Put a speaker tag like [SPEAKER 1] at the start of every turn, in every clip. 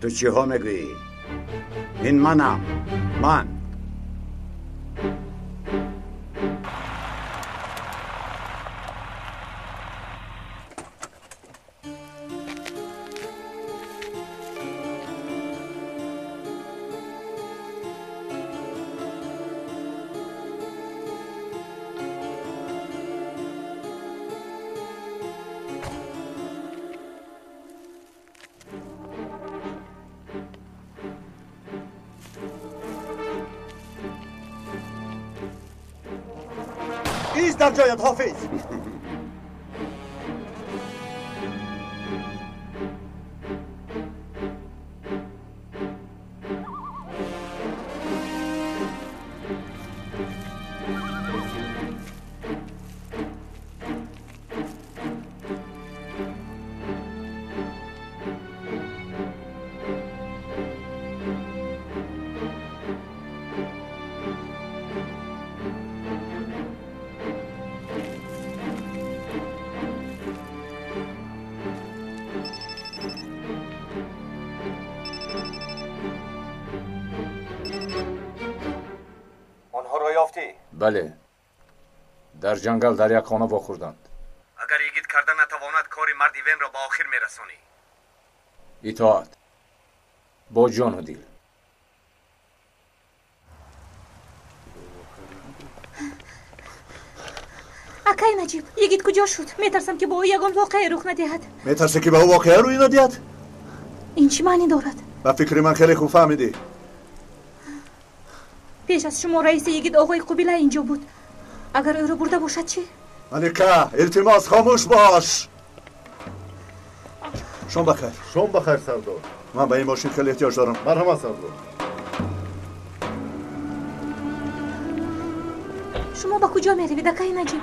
[SPEAKER 1] Ту чиҳо мегӯӣ? Ин манам, ман.
[SPEAKER 2] در جایت حافظ.
[SPEAKER 3] Бале, дар ҷангал дар як хона вохӯрданд.
[SPEAKER 4] Агар йигит карда натавонад, кори марди венро ба охир мерасонӣ.
[SPEAKER 3] Итоат бо ҷону дил.
[SPEAKER 5] Акай Наҷиб, йигит куҷо шуд? Метарсам, ки бо ӯ ягон воқеа рух надиҳад.
[SPEAKER 2] Метарсе, ки ба ӯ воқеа рӯй надиҳад?
[SPEAKER 5] Ин чӣ маънӣ дорад?
[SPEAKER 2] Ба фикри ман хеле хуб фаҳмидӣ.
[SPEAKER 5] Пеш аз шумо раиси йигит оғои қубила инҷо буд. Агар ӯро бурда бошад чӣ?
[SPEAKER 2] Малика, илтимос, хомӯш бош. Шом бахайр.
[SPEAKER 6] Шом бахайр, сардор.
[SPEAKER 2] Ман ба ин мошин хеле эҳтиёҷ дорам.
[SPEAKER 6] Марҳамат, сардор.
[SPEAKER 5] Шумо ба куҷо меравед, акай Наҷиб?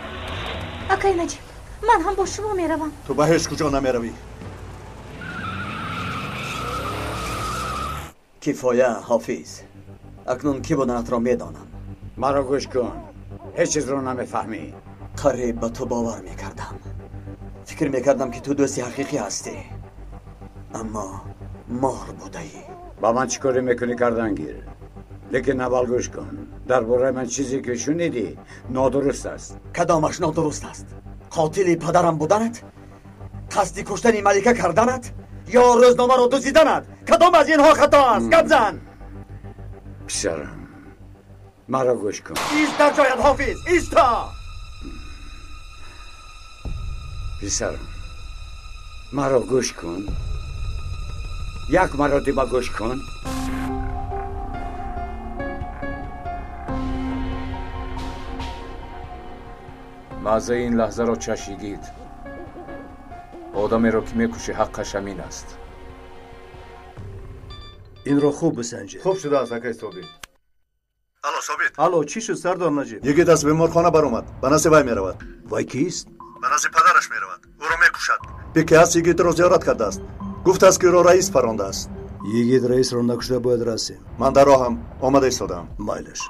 [SPEAKER 5] Акай Наҷиб, ман ҳам бо шумо меравам.
[SPEAKER 2] Ту ба ҳеҷ куҷо намеравӣ.
[SPEAKER 7] Кифоя, Ҳофиз. Акнун кӣ буданатро медонам.
[SPEAKER 1] Маро гӯш кун, ҳеҷ чизро намефаҳмӣ.
[SPEAKER 7] Қариб ба ту бовар мекардам. Фикр мекардам, ки ту дӯсти ҳақиқӣ ҳастӣ, аммо мор будаӣ.
[SPEAKER 1] Ба ман чӣ корӣ мекунӣ, кардангир? Лекин аввал гӯш кун. Дар бораи ман чизе ки шунидӣ нодуруст аст.
[SPEAKER 7] Кадомаш нодуруст аст? Қотили падарам буданат? Қасди куштани малика карданат? Ё рӯзномаро дуздиданат? Кадом аз инҳо хато аст? Гап зан!
[SPEAKER 1] Писарам, маро гӯш кун.
[SPEAKER 7] Ист дар ҷоят, Ҳофиз, иста!
[SPEAKER 1] Писарам, маро гӯш кун. Як маротиба гӯш кун.
[SPEAKER 3] Маззаи ин лаҳзаро чаш, йигит. Одамеро ки мекушӣ, ҳаққаш ҳамин аст.
[SPEAKER 8] Инро хуб бисанҷед.
[SPEAKER 6] Хуб шудааст, акай Собит.
[SPEAKER 2] Алло, Собит.
[SPEAKER 8] Алло, чӣ шуд, сардор Наҷиб?
[SPEAKER 2] Йигит аз беморхона баромад. Ба назди вай меравад.
[SPEAKER 8] Вай кист?
[SPEAKER 2] Ба назди падараш меравад. Ӯро мекушад. Бекиас йигитро зиёрат кардааст. Гуфтааст, ки ӯро раис парондааст.
[SPEAKER 8] Йигит раисро накушта бояд расем.
[SPEAKER 2] Ман дар роҳам, омада истодаам.
[SPEAKER 8] Майлаш.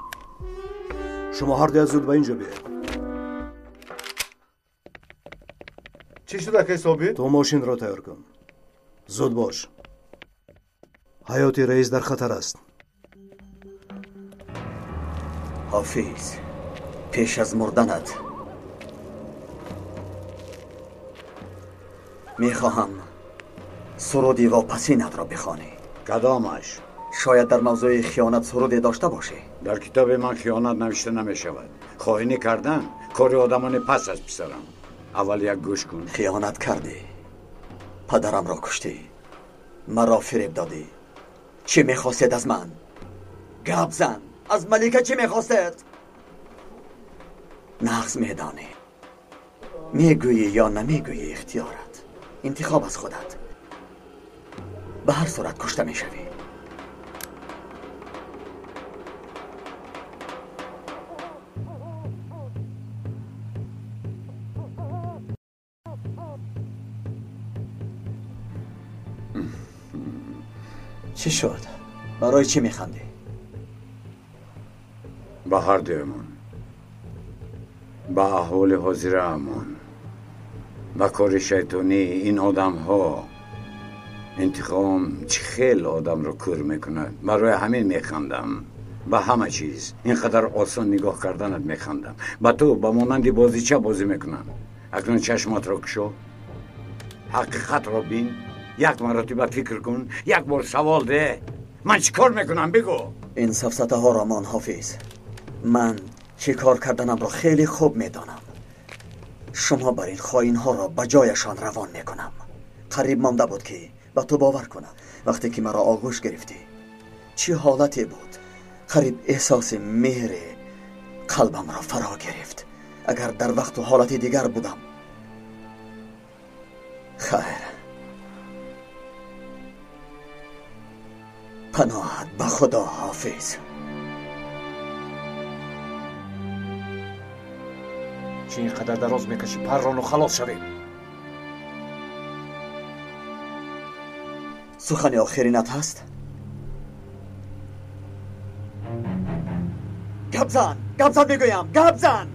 [SPEAKER 8] Шумо ҳар дуят зуд ба инҷо биёед.
[SPEAKER 6] Чӣ шуд, акай Собит?
[SPEAKER 8] Ту мошинро тайёр кун. Зуд бош. Ҳаёти раис дар хатар аст.
[SPEAKER 7] Ҳофиз, пеш аз мурданат мехоҳам суруди вопасинатро бихонӣ.
[SPEAKER 1] Кадомаш?
[SPEAKER 7] Шояд дар мавзӯи хиёнат суруде дошта бошӣ.
[SPEAKER 1] Дар китоби ман хиёнат навишта намешавад. Хоинӣ кардан кори одамони паст аст, писарам. Аввал як гӯш кун.
[SPEAKER 7] Хиёнат кардӣ, падарамро куштӣ, маро фиреб додӣ. Чӣ мехостед аз ман? Гап зан! Аз малика чӣ мехостед? Нағз медонӣ. Мегӯӣ ё намегӯӣ, ихтиёрат. Интихоб аз худат. Ба ҳар сурат кушта мешавӣ. Чӣ шуд? Барои чӣ механдӣ?
[SPEAKER 1] Ба ҳар дуямон, ба аҳволи ҳозираамон, ба кори шайтонии ин одамҳо. Интиқом чӣ хел одамро кӯр мекунад. Барои ҳамин механдам. Ба ҳама чиз ин қадар осон нигоҳ карданат механдам. Ба ту ба монанди бозича бозӣ мекунам. Акнун чашматро кушо, ҳақиқатро бин, як маротиба фикр кун, як бор савол деҳ. Ман чӣ кор мекунам, бигӯ.
[SPEAKER 7] Ин сафсатаҳоро мон, Ҳофиз. Ман чӣ кор карданамро хеле хуб медонам. Шумо бар ин хоинҳоро ба ҷояшон равон мекунам. Қариб монда буд ки ба ту бовар кунам. Вақте ки маро оғӯш гирифтӣ, чӣ ҳолате буд. Қариб эҳсоси меҳре қалбамро фаро гирифт. Агар дар вақту ҳолати дигар будам. Хайр, паноҳат ба Худо, Ҳофиз.
[SPEAKER 3] Чӣ ин қадар дароз мекашӣ? Паррону халос шавем.
[SPEAKER 7] Сухани охиринат ҳаст? Гап зан, гап зан мегӯям, гап зан.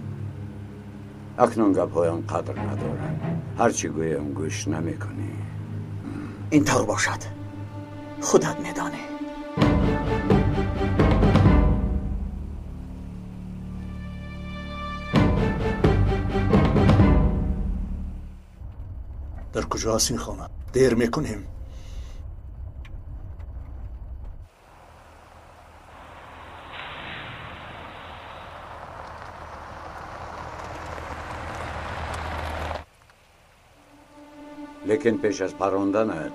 [SPEAKER 1] Акнун гапҳоям қадр надоранд. Ҳар чӣ гӯям гӯш намекунӣ.
[SPEAKER 7] Ин тавр бошад, худат медонӣ.
[SPEAKER 2] Дар куҷо аст ин хона? Дер мекунем.
[SPEAKER 1] Лекин пеш аз парронданат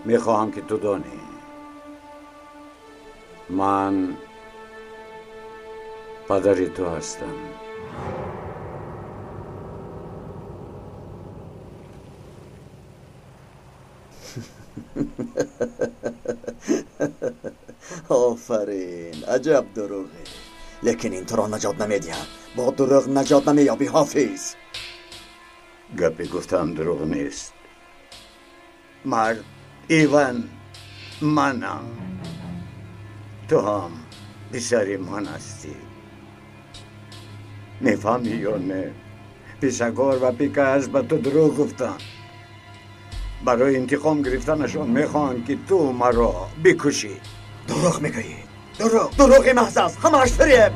[SPEAKER 1] мехоҳам ки ту донӣ, ман падари ту ҳастам.
[SPEAKER 7] Офарин, аҷаб дурӯғе. Лекин ин туро наҷот намедиҳад. Бо дурӯғ наҷот намеёбӣ, Ҳофиз.
[SPEAKER 1] Гапе гуфтам дурӯғ нест. Мард Иван манам. Ту ҳам писари ман ҳастӣ. Мефаҳмӣ ё не? Писагор ва Пикас ба ту дурӯғ гуфтанд. Барои интиқом гирифтанашон мехоҳанд ки ту маро бикушӣ.
[SPEAKER 7] Дурӯғ мегӯӣ. Дурӯғ, дурӯғи маҳз аст. Ҳамааш фиреб.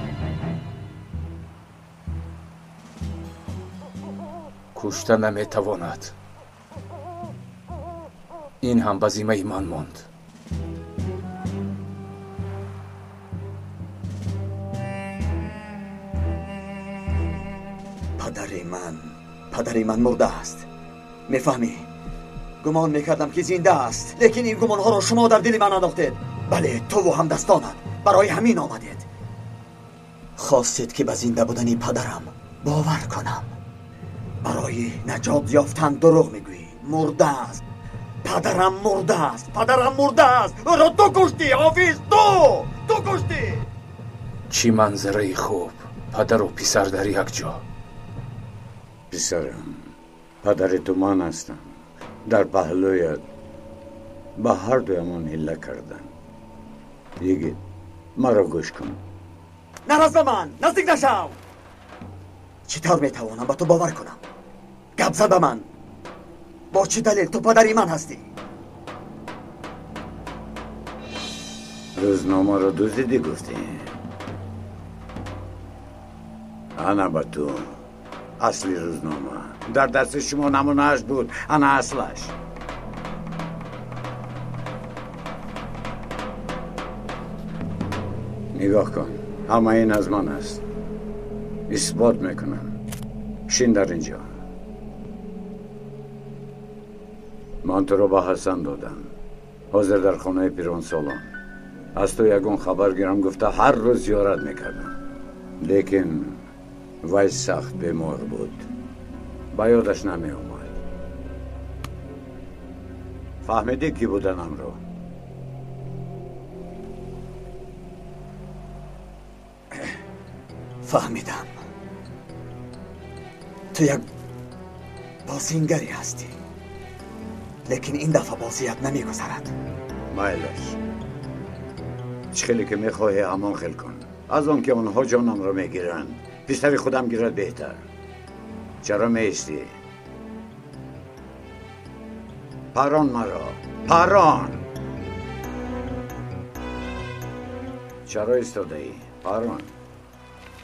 [SPEAKER 3] Кушта наметавонад. Ин ҳам ба зиммаи ман монд.
[SPEAKER 7] Падари ман мурда аст. Мефаҳмӣ? Гумон мекардам ки зинда аст, лекин ин гумонҳоро шумо дар дили ман андохтед. Бале, туву ҳамдастонат барои ҳамин омадед. Хостед ки ба зинда будани падарам бовар кунам. Барои наҷот ёфтан дурӯғ мегӯӣ. Мурда аст. Падарам мурда аст. Падарам мурда аст. Ӯро ту куштӣ, Ҳофиз, ту куштӣ.
[SPEAKER 3] Чӣ манзараи хуб! Падару писар дар як ҷо.
[SPEAKER 1] Писарам, падари ту ман ҳастам. Дар паҳлӯят ба ҳар дуямон ҳилла карданд. Йигит, маро гӯш кун.
[SPEAKER 7] Нараз ба ман, наздик нашав. Чӣ тавр метавонам ба ту бовар кунам? Гап зан ба ман. Бо чӣ далел ту падари ман ҳастӣ?
[SPEAKER 1] Рӯзномаро дуздидӣ гуфтӣ? Ана ба ту асли рӯзнома. Дар дасти шумо намунааш буд, ана аслаш. Нигоҳ кун, ҳама ин аз ман аст. Исбот мекунам. Шин дар инҷо. Ман туро ба Ҳасан додам. Ҳозир дар хонаи пиронсолон. Аз ту ягон хабар гирам гуфта ҳар рӯз зиёрат мекардам. Лекин вай сахт бемор буд. Ба ёдаш намеомад. Фаҳмидӣ кӣ буданамро?
[SPEAKER 7] Фаҳмидам. Ту як бозингаре ҳастӣ. Лекин ин дафъа бозият намегузарад.
[SPEAKER 1] Майлаш. Чӣ хеле ки мехоҳӣ ҳамон хел кун. Аз он ки онҳо ҷонамро мегиранд, писари худам гирад беҳтар. Чаро меистӣ? Парон маро. Парон! Чаро истодаӣ? Парон.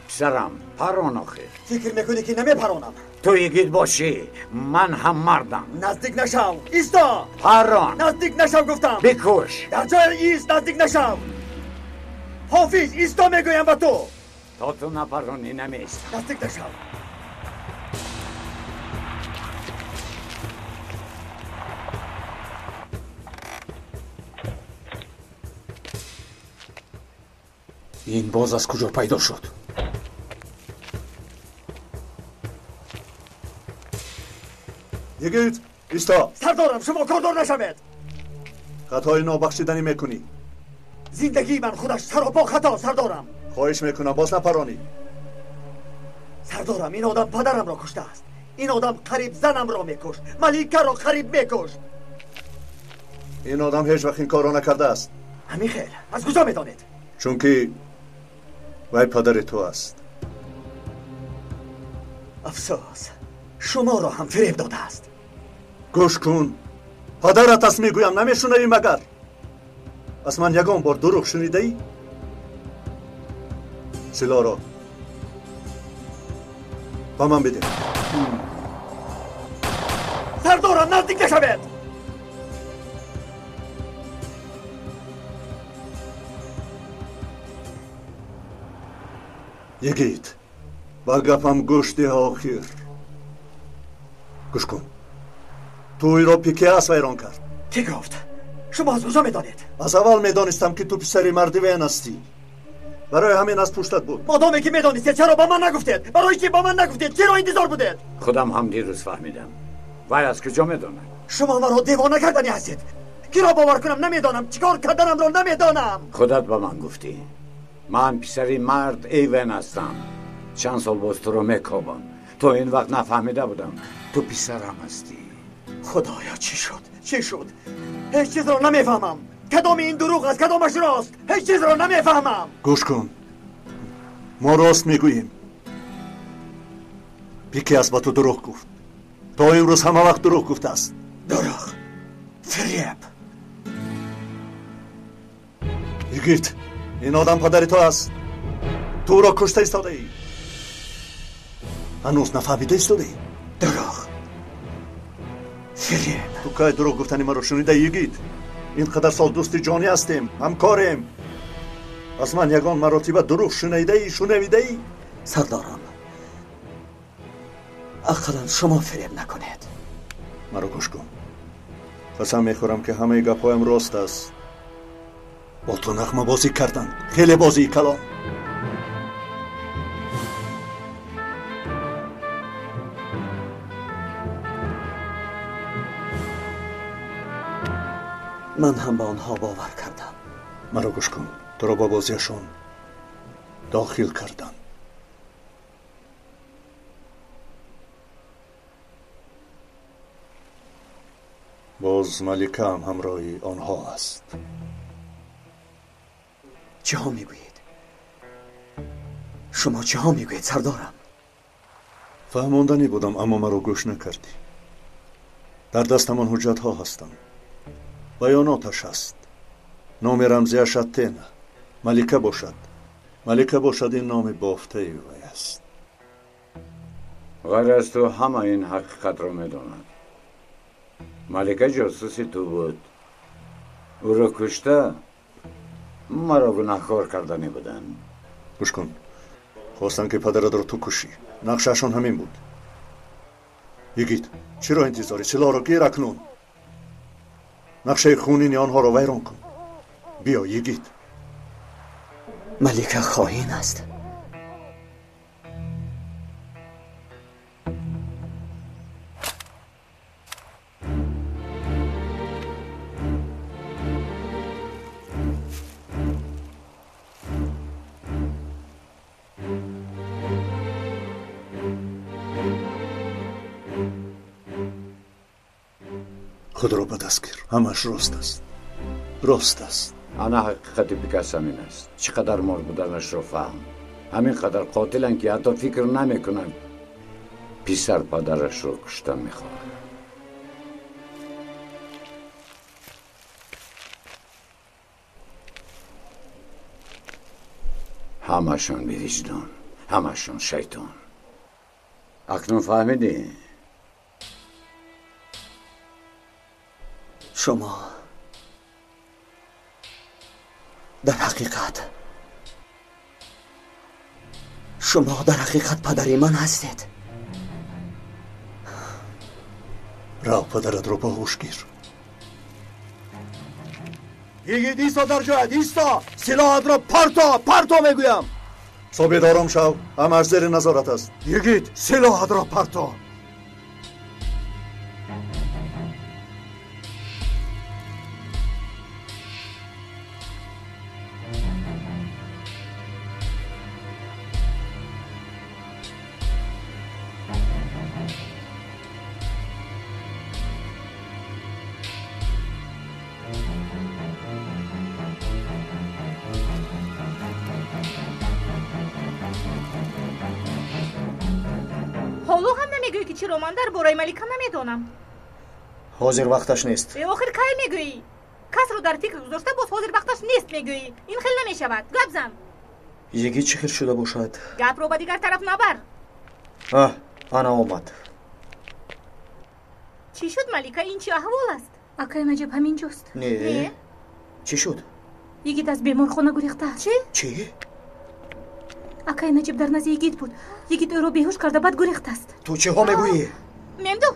[SPEAKER 1] Писарам, парон охир.
[SPEAKER 7] Фикр мекунӣ ки намепаронам?
[SPEAKER 1] Ту йигит бошӣ, ман ҳам мардам.
[SPEAKER 7] Наздик нашав! Исто!
[SPEAKER 1] Парон!
[SPEAKER 7] Наздик нашав гуфтам!
[SPEAKER 1] Бикуш!
[SPEAKER 7] Дар ҷои ист наздик нашав! Ҳофиз, исто мегӯям ба ту!
[SPEAKER 1] То ту напаронӣ намеистам.
[SPEAKER 7] Наздик нашав!
[SPEAKER 3] Ин боз аз куҷо пайдо шуд?
[SPEAKER 2] Йигит, исто!
[SPEAKER 7] Сардорам, шумо кордор нашавед!
[SPEAKER 2] Хатои нобахшиданӣ мекунӣ.
[SPEAKER 7] Зиндагии ман худаш саропо хато, сардорам.
[SPEAKER 2] Хоҳиш мекунам, боз напаронӣ.
[SPEAKER 7] Сардорам, ин одам падарамро куштааст. Ин одам қариб занамро мекушт. Маликаро қариб мекушт.
[SPEAKER 2] Ин одам ҳеҷ вақт ин корро накардааст.
[SPEAKER 7] Ҳамин хел, аз куҷо медонед?
[SPEAKER 2] Чунки вай падари ту аст.
[SPEAKER 7] Афсӯс, шуморо ҳам фиреб додааст.
[SPEAKER 2] Гӯш кун, падарат аст мегӯям, намешунавӣ магар? Аз ман ягон бор дурӯғ шунидаӣ? Силоҳро ба ман бидеҳ.
[SPEAKER 7] Сардорам, наздик нашавед!
[SPEAKER 2] Йигит, ба гапам гӯш деҳ охир. Гӯш кун. Тӯйро Пикеас вайрон кард.
[SPEAKER 7] Кӣ гуфт? Шумо аз куҷо медонед?
[SPEAKER 2] Аз аввал медонистам, ки ту писари марди Вен ҳастӣ. Барои ҳамин аз пуштат буд.
[SPEAKER 7] Модоме ки медонистед, чаро ба ман нагуфтед? Барои чӣ ба ман нагуфтед? Чиро интизор будед?
[SPEAKER 1] Худам ҳам дирӯз фаҳмидам. Вай аз куҷо медонад?
[SPEAKER 7] Шумо маро девона кардани ҳастед. Киро бовар кунам намедонам. Чӣ кор карданамро намедонам.
[SPEAKER 1] Худат ба ман гуфтӣ. Ман писари мард Эйвен ҳастам. Чанд сол боз туро мекобам. То ин вақт нафаҳмида будам. Ту писарам ҳастӣ.
[SPEAKER 7] Худоё, чӣ шуд? Чӣ шуд? Ҳеҷ чизро намефаҳмам. Кадоми ин дурӯғ аст, кадомаш рост? Ҳеҷ чизро намефаҳмам.
[SPEAKER 2] Гӯш кун. Мо рост мегӯем. Пикеас ба ту дурӯғ гуфт. То имрӯз ҳама вақт дурӯғ гуфтааст.
[SPEAKER 7] Дурӯғ. Фиреб.
[SPEAKER 2] Йигит, ин одам падари ту аст. Ту ӯро кушта истодаӣ. Ҳанӯз нафаҳмида истодаӣ.
[SPEAKER 7] Дурӯғ. Фиреб.
[SPEAKER 2] Ту кай дурӯғ гуфтани маро шунидаӣ, йигит? Ин қадар сол дӯсти ҷонӣ ҳастем, ҳамкорем. Аз ман ягон маротиба дурӯғ шунидаӣ, шунавидаӣ?
[SPEAKER 7] Сардорам, ақаллан шумо фиреб накунед.
[SPEAKER 2] Маро гӯш кун. Қасам мехӯрам, ки ҳамаи гапҳоям рост аст. Бо ту нағмабозӣ карданд, хеле бозии калон.
[SPEAKER 7] Ман ҳам ба онҳо бовар кардам.
[SPEAKER 2] Маро гӯш кун, туро ба бозиашон дохил карданд. Боз Маликаам ҳамроҳи онҳо аст.
[SPEAKER 7] Чиҳо мегӯед? Шумо чиҳо мегӯед, сардорам?
[SPEAKER 2] Фаҳмонданӣ будам, аммо маро гӯш накардӣ. Дар дастамон ҳуҷҷатҳо ҳастанд. Баёноташ аст. Номи рамзиаш Аттена. Малика бошад. Малика бошад, ин номи бофтаи вай аст.
[SPEAKER 1] Ғайр аз ту ҳама ин ҳақиқатро медонад. Малика ҷосуси ту буд. Ӯро кушта маро гунаҳкор карданӣ буданд.
[SPEAKER 2] Гӯш кун. Хостанд, ки падаратро ту кушӣ. Нақшаашон ҳамин буд. Йигит, чиро интизорӣ? Силоҳро гир акнун. Нақшаи хунини онҳоро вайрон кун. Биё, йигит.
[SPEAKER 7] Малика хоин аст.
[SPEAKER 2] Худро ба даст гир. Ҳамаш рост аст. Рост аст.
[SPEAKER 1] Ана ҳақиқати Пикас ҳамин аст. Чӣ қадар мор буданашро фаҳм. Ҳамин қадар қотиланд, ки ҳатто фикр намекунанд писар падарашро куштан мехоҳад. Ҳамашон бевиҷдон, ҳамашон шайтон. Акнун фаҳмидӣ?
[SPEAKER 7] Шумо дар ҳақиқат, шумо дар ҳақиқат падари ман ҳастед.
[SPEAKER 2] Рав падаратро бағӯш гир.
[SPEAKER 8] Йигит, исто дар ҷоят, исто! Силоҳатро парто, парто мегӯям.
[SPEAKER 2] Собит, ором шав, ҳамааш зери назорат аст.
[SPEAKER 8] Йигит, силоҳатро парто.
[SPEAKER 5] Ҳоло ҳам намегӯӣ, ки чиро ман дар бораи Малика намедонам.
[SPEAKER 8] Ҳозир вақташ нест.
[SPEAKER 5] Охир кай мегӯӣ? Касро дар фикр гузошта, боз ҳозир вақташ нест мегӯӣ. Ин хел намешавад. Гап зан.
[SPEAKER 8] Йигит чӣ хел шуда бошад?
[SPEAKER 5] Гапро ба дигар тараф набар.
[SPEAKER 8] Аҳ, ана омад.
[SPEAKER 5] Чӣ шуд, Малика? Ин чӣ аҳвол аст? Акай Наҷиб ҳамин ҷост.
[SPEAKER 8] Не. Чӣ шуд?
[SPEAKER 5] Йигит аз беморхона гурехтааст. Чӣ?
[SPEAKER 8] Чӣ?
[SPEAKER 5] Акай Наҷиб дар назди йигит буд. Йигит ӯро беҳуш карда, баъд гурехтааст.
[SPEAKER 8] Ту чиҳо мегӯӣ?
[SPEAKER 5] Мемду,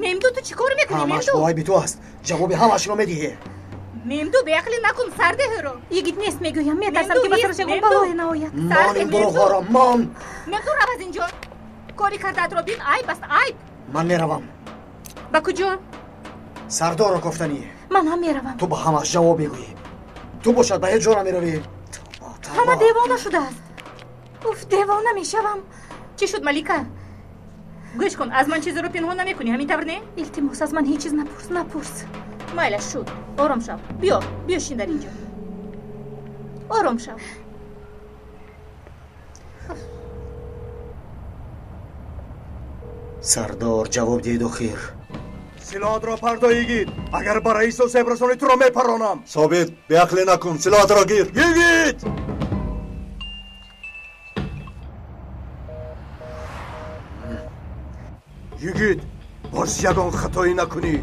[SPEAKER 5] Мемду, ту чӣ кор мекунӣ?
[SPEAKER 8] Ҳамаш бо айби ту аст. Ҷавоби ҳамашро медиҳӣ.
[SPEAKER 5] Мемду, беақлӣ накун, сардеҳ ӯро. Йигит нест мегӯям, метарсам, ки ба сараш ягон балое наояд.
[SPEAKER 8] Мон ин дурӯғҳоро, мон!
[SPEAKER 5] Мемду, рав аз инҷо. Кори кардаатро бин, айб аст, айб.
[SPEAKER 8] Ман меравам.
[SPEAKER 5] Ба куҷо?
[SPEAKER 8] Сардорро кофтанӣ.
[SPEAKER 5] Ман ҳам меравам.
[SPEAKER 8] Ту ба ҳамаш ҷавоб мегӯӣ. Ту бошад ба ҳеҷ ҷо намеравӣ.
[SPEAKER 5] Ҳама девона шудааст. Уф, девона мешавам. Чӣ шуд, Малика? Гӯш кун, аз ман чизеро пинҳон намекунӣ, ҳамин тавр не? Илтимос, аз ман ҳеҷ чиз напурс, напурс. Майлаш, шуд. Ором шав. Биё, биё шин дар инҷо. Ором шав.
[SPEAKER 8] Сардор, ҷавоб диҳед охир.
[SPEAKER 4] Силоҳатро пардо, йигит. Агар ба раисо себ расонӣ, туро мепаронам.
[SPEAKER 2] Собит, беақлӣ накун, силоҳатро гир.
[SPEAKER 4] Йигит! Йигит, боз ягон хатоӣ накунӣ.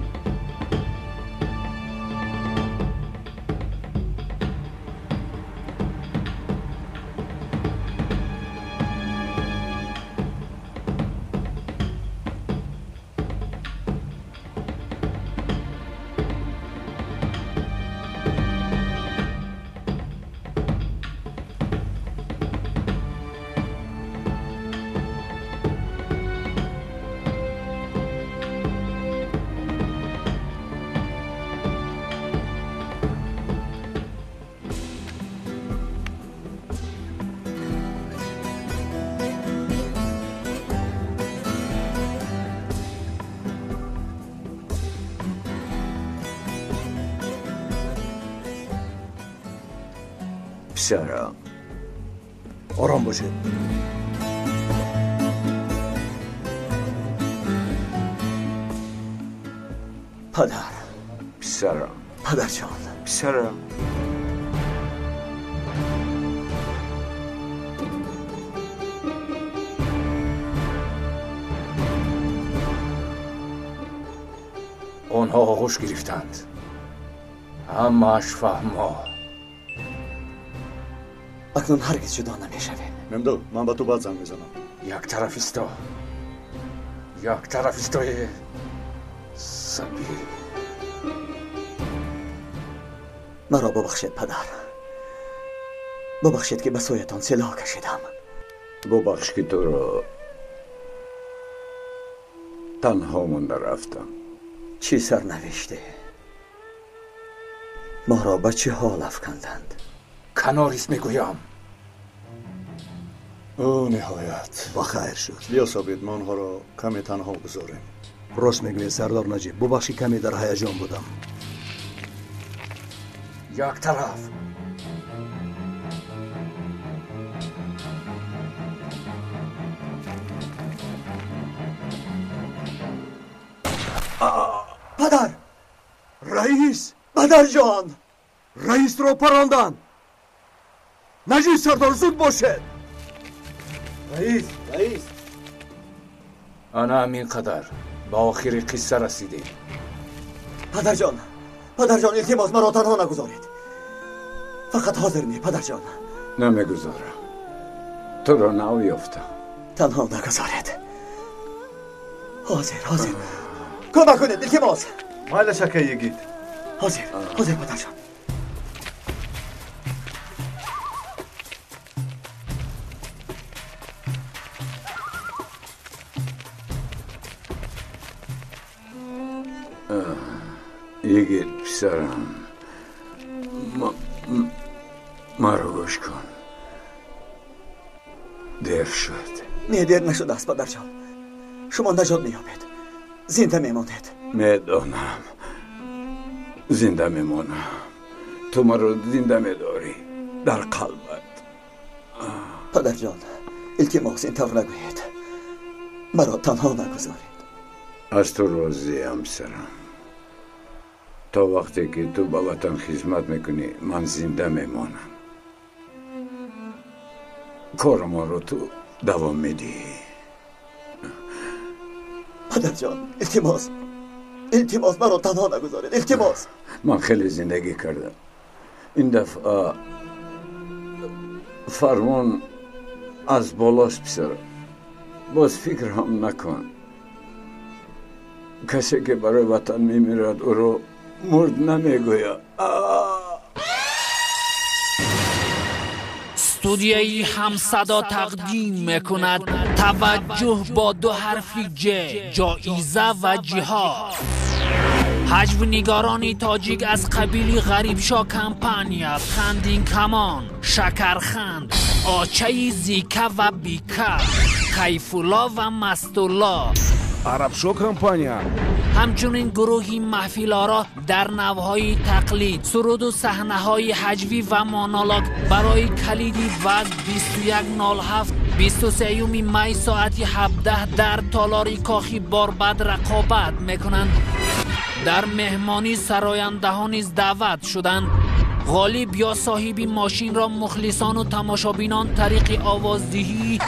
[SPEAKER 1] Писарам,
[SPEAKER 8] ором бошед.
[SPEAKER 7] Падар.
[SPEAKER 1] Писарам.
[SPEAKER 7] Падарҷон.
[SPEAKER 1] Писарам.
[SPEAKER 3] Онҳо оғӯш гирифтанд. Ҳамааш фаҳмо.
[SPEAKER 7] Акнун ҳаргиз ҷудо намешавем.
[SPEAKER 2] Мемду, ман ба ту баъд занг мезанам.
[SPEAKER 3] Як тараф исто. Як тараф истои Сабир.
[SPEAKER 7] Маро бубахшед, падар. Бубахшед, ки ба сӯятон силоҳ кашидам.
[SPEAKER 1] Бубахш, ки туро танҳо монда рафтам.
[SPEAKER 7] Чӣ сарнавиште? Моро ба чӣ ҳол афканданд?
[SPEAKER 3] Канорис мегӯям.
[SPEAKER 2] Ӯ ниҳоят
[SPEAKER 8] ба хайр шуд.
[SPEAKER 2] Биё Собит, мо онҳоро каме танҳо гузорем.
[SPEAKER 8] Рост мегӯед, сардор Наҷиб. Бубахши, каме дар ҳаяҷон будам.
[SPEAKER 3] Як тараф.
[SPEAKER 7] Падар!
[SPEAKER 4] Раис!
[SPEAKER 7] Падарҷон!
[SPEAKER 4] Раисро паронданд! Наҷиб сардор, зуд бошед.
[SPEAKER 6] Раис, раис.
[SPEAKER 3] Ана ҳамин қадар ба охири қисса расидем.
[SPEAKER 7] Падарҷон, падарҷон, илтимос, маро танҳо нагузоред. Фақат ҳозир не, падарҷон.
[SPEAKER 1] Намегузорам. Туро нав ёфтам.
[SPEAKER 7] Танҳо нагузоред. Ҳозир, ҳозир. Кӯмак кунед, илтимос.
[SPEAKER 6] Майлаш, акай йигит.
[SPEAKER 7] Ҳозир, ҳозир, падарҷон.
[SPEAKER 1] Йигит, писарам, маро гӯш кун. Дер шуд.
[SPEAKER 7] Не, дер нашудааст, падарҷон. Шумо наҷот меёбед. Зинда мемонед.
[SPEAKER 1] Медонам. Зинда мемонам. Ту маро зинда медорӣ дар қалбат.
[SPEAKER 7] Падарҷон, илтимос, ин тавр нагӯед. Маро танҳо нагузоред.
[SPEAKER 1] Аз ту розиам, писарам. То вақте ки ту ба ватан хизмат мекунӣ, ман зинда мемонам. Корамонро ту давом медиҳӣ.
[SPEAKER 7] Падарҷон, илтимос, илтимос, маро танҳо нагузоред, илтимос.
[SPEAKER 1] Ман хеле зиндагӣ кардам. Ин дафъа фармон аз болост, писарам. Боз фикр ҳам накун. Касе ки барои ватан мемирад, ӯро мурд намегӯяд.
[SPEAKER 9] Студияи ҳамсадо тақдим мекунад таваҷҷӯҳ бо ду ҳарфи ҷ, ҷоиза ва ҷиҳод. Ҳаҷвнигарони тоҷик аз қабили Ғарибшо компания, Хандинкамон, Шакарханд, Очаи Зика ва Бика, Кайфулло ва Мастулло,
[SPEAKER 10] Арабшо компания,
[SPEAKER 9] ҳамчунин гурӯҳи маҳфилоро дар навъҳои тақлид, суруду саҳнаҳои ҳаҷвӣ ва монолог барои калиди вазн 2107 23 май соати 17 дар толори кохи Борбад рақобат мекунанд. Дар меҳмонӣ сарояндаҳо низ даъват шуданд. Ғолиб ё соҳиби мошинро мухлисону тамошобинон тариқи овоздиҳии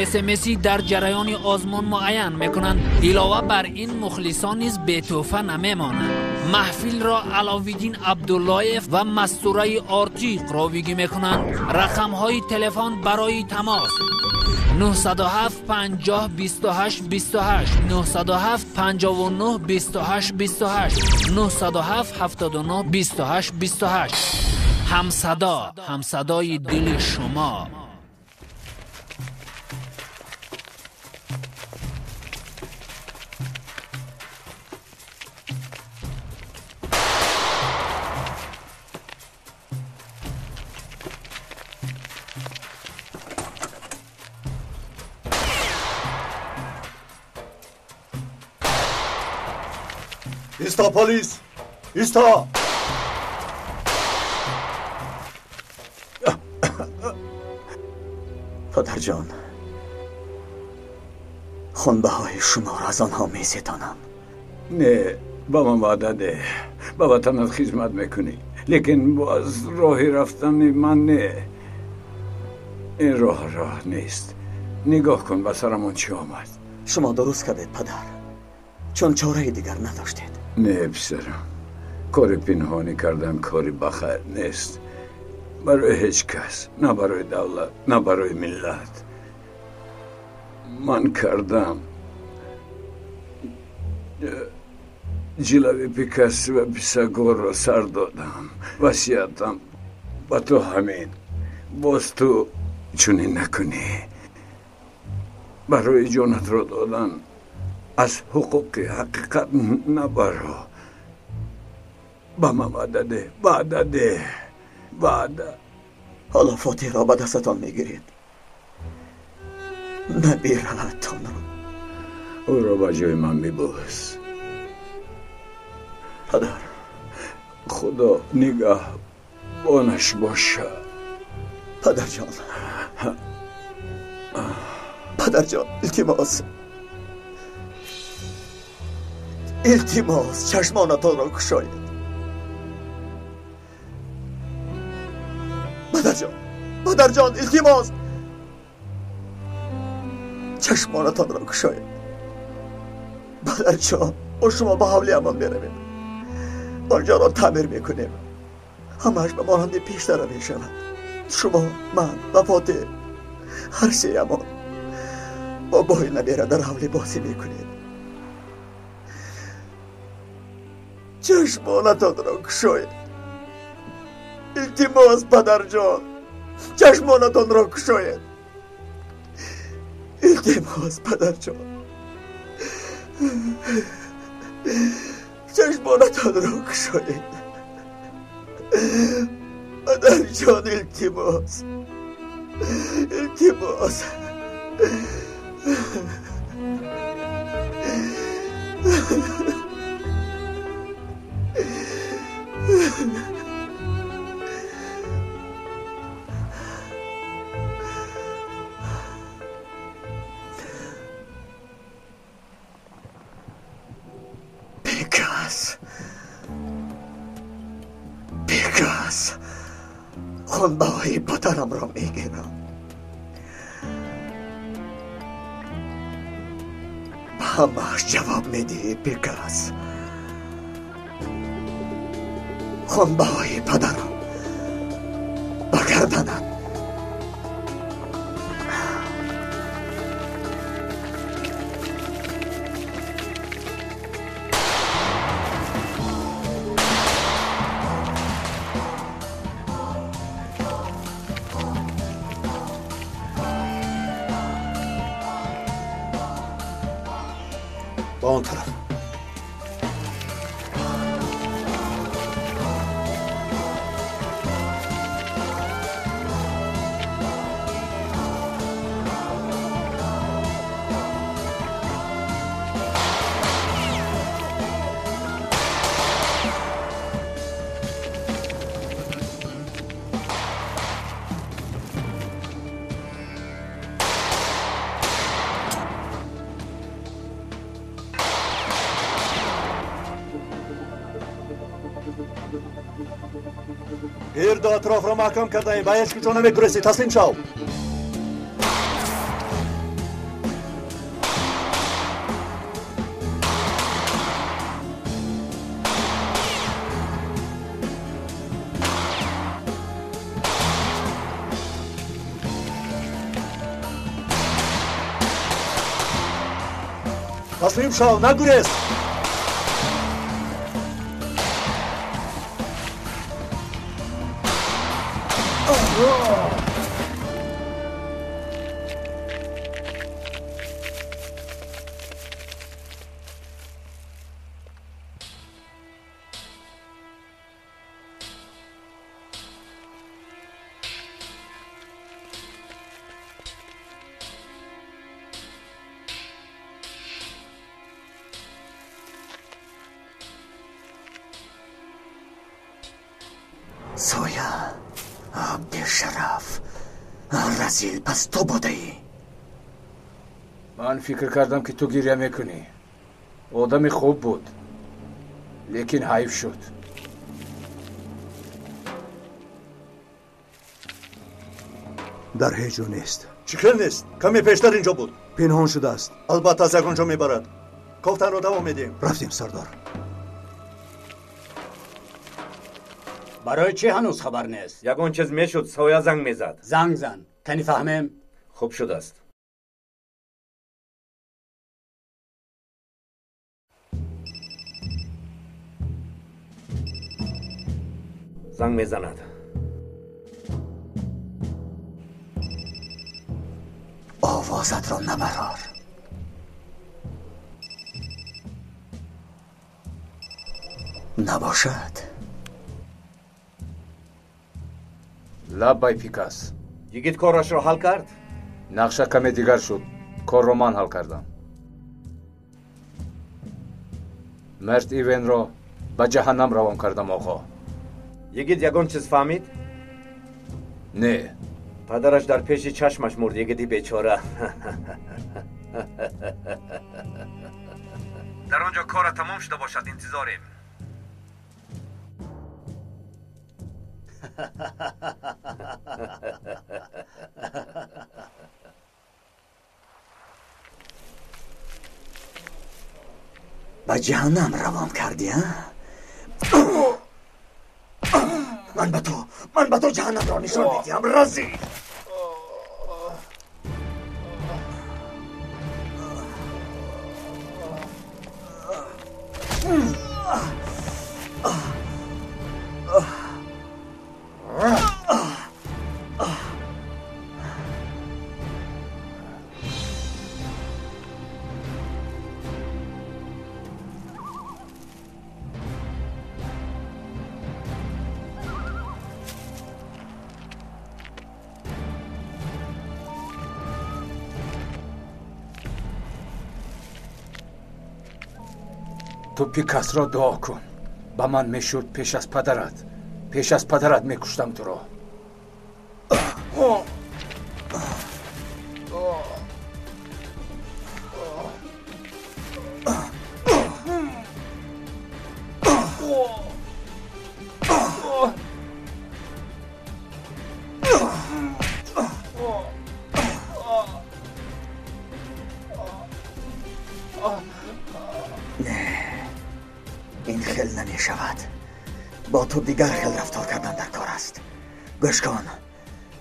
[SPEAKER 9] СМС дар ҷараёни озмун муайян мекунанд. Илова бар ин, мухлисон низ бетӯҳфа намемонанд. Маҳфилро Аловиддин Абдуллоев ва Мастураи Ортиқ ровигӣ мекунанд. Рақамҳои телефон барои тамос 907 50 28 28, 907 59 28 28, 907 79 28 28. Ҳамсадо, ҳамсадои дили шумо.
[SPEAKER 4] Исто, полис! Исто!
[SPEAKER 7] Падарҷон, хунбаҳои шуморо аз онҳо месетонам.
[SPEAKER 1] Не, ба ман ваъда деҳ. Ба ватанат хизмат мекунӣ, лекин боз роҳи рафтани ман не. Ин роҳ роҳ нест. Нигоҳ кун, ба сарамон чӣ омад.
[SPEAKER 7] Шумо дуруст кардед, падар, чун чораи дигар надоштед.
[SPEAKER 1] Не, писарам, кори пинҳонӣ кардан кори бахайр нест. Барои ҳеҷ кас, на барои давлат, на барои миллат. Ман кардам. Ҷилави Пикассо ва Писагорро сар додам. Васиятам ба ту ҳамин. Боз ту чунин накунӣ. Барои ҷонатро додан аз ҳуқуқи ҳақиқат набаро. Ба ман ваъда деҳ, ваъда деҳ, ваъда.
[SPEAKER 7] Ҳоло Фотиҳро ба дастатон мегиред. Набираатонро.
[SPEAKER 1] Ӯро ба ҷои ман мебӯс.
[SPEAKER 7] Падар,
[SPEAKER 1] Худо нигаҳбонаш бошад.
[SPEAKER 7] Падарҷон, падарҷон, илтимос, илтимос, чашмонатонро кушоед. Падарҷон, Падарҷон, илтимос, чашмонатонро кушоед. Падарҷон, бо шумо ба ҳавлиамон меравем, онҷоро таъмир мекунем, ҳамааш ба монанди пештара мешавад. Шумо, ман ва Фотеҳ, ҳар сеямон бобои набера дар ҳавлӣ бозӣ мекунем. Чашмонатонро кушоед, илтимос, падарҷон, чашмонатонро кушоед, илтимос, падарҷон, чашмонатонро кушоед, падарҷон, илтимос, илтимос. Бекас, бекас, хунбаҳои падарамро мегирам. Ба ҳамааш ҷавоб медиҳӣ, бекас. Хунбаҳои падарам ба гарданат.
[SPEAKER 2] Ба он тараф. Гирду атрофро маҳкам кардаем, ба ҳеҷ куҷо намегурезӣ. Таслим шав. Таслим шав, нагурез.
[SPEAKER 7] Соя, бешараф, разил, пас ту будаӣ.
[SPEAKER 3] Ман фикр кардам, ки ту гиря мекунӣ. Одами хуб буд, лекин ҳайф шуд.
[SPEAKER 4] Дар ҳеҷ ҷо нест.
[SPEAKER 2] Чӣ хел нест? Каме пештар инҷо буд.
[SPEAKER 4] Пинҳон шудааст.
[SPEAKER 2] Албатта аз ягон ҷо мебарад. Кофтанро давом медиҳем.
[SPEAKER 4] Рафтем, сардор.
[SPEAKER 11] Барои чӣ ҳанӯз хабар нест?
[SPEAKER 12] Ягон чиз мешуд, Соя занг мезад.
[SPEAKER 11] Занг зан, кани фаҳмем.
[SPEAKER 12] Хуб шудааст. Занг мезанад.
[SPEAKER 7] Овозатро набарор. Набошад.
[SPEAKER 3] Лаббай, Пикас.
[SPEAKER 12] Йигит корашро ҳал кард?
[SPEAKER 3] Нақша каме дигар шуд. Корро ман ҳал кардам. Мерт Ивенро ба ҷаҳаннам равон кардам, оғо.
[SPEAKER 12] Йигит ягон чиз фаҳмид?
[SPEAKER 3] Не.
[SPEAKER 12] Падараш дар пеши чашмаш мурд, йигити бечора. Дар он ҷо кора тамом шуда бошад, интизорем.
[SPEAKER 7] Ба ҷаҳаннам равон кардӣ, а? Ман ба ту ҷаҳаннамро нишон медиҳам, разӣ.
[SPEAKER 3] Ту Пикасро дуо кун. Ба ман мешуд пеш аз падарат мекуштам туро.
[SPEAKER 7] Ин хел намешавад. Бо ту дигар хел рафтор кардан дар кор аст. Гӯш кун,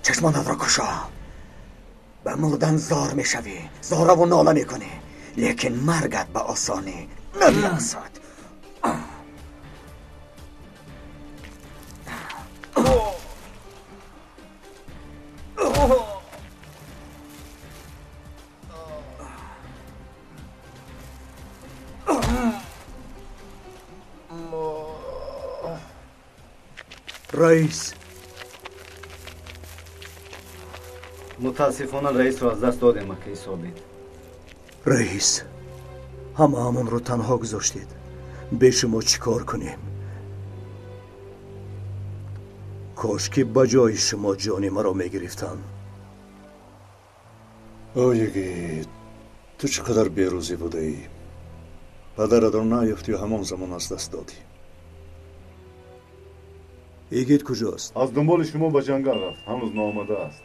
[SPEAKER 7] чашмонатро кушо. Ба мурдан зор мешавӣ, зораву нола мекунӣ, лекин маргат ба осонӣ намерасад.
[SPEAKER 4] Раис,
[SPEAKER 12] мутаассифона раисро аз даст додем, акаи Собит.
[SPEAKER 4] Раис, ҳамаамонро танҳо гузоштед. Бе шумо чӣ кор кунем? Кош ки ба ҷои шумо ҷони маро мегирифтанд.
[SPEAKER 2] О йигит, ту чӣ қадар берӯзӣ будаӣ. Падаратро наёфтию ҳамон замон аз даст додӣ.
[SPEAKER 4] Йигит куҷост?
[SPEAKER 6] Аз дунболи шумо ба ҷангал рафт, ҳанӯз наомадааст.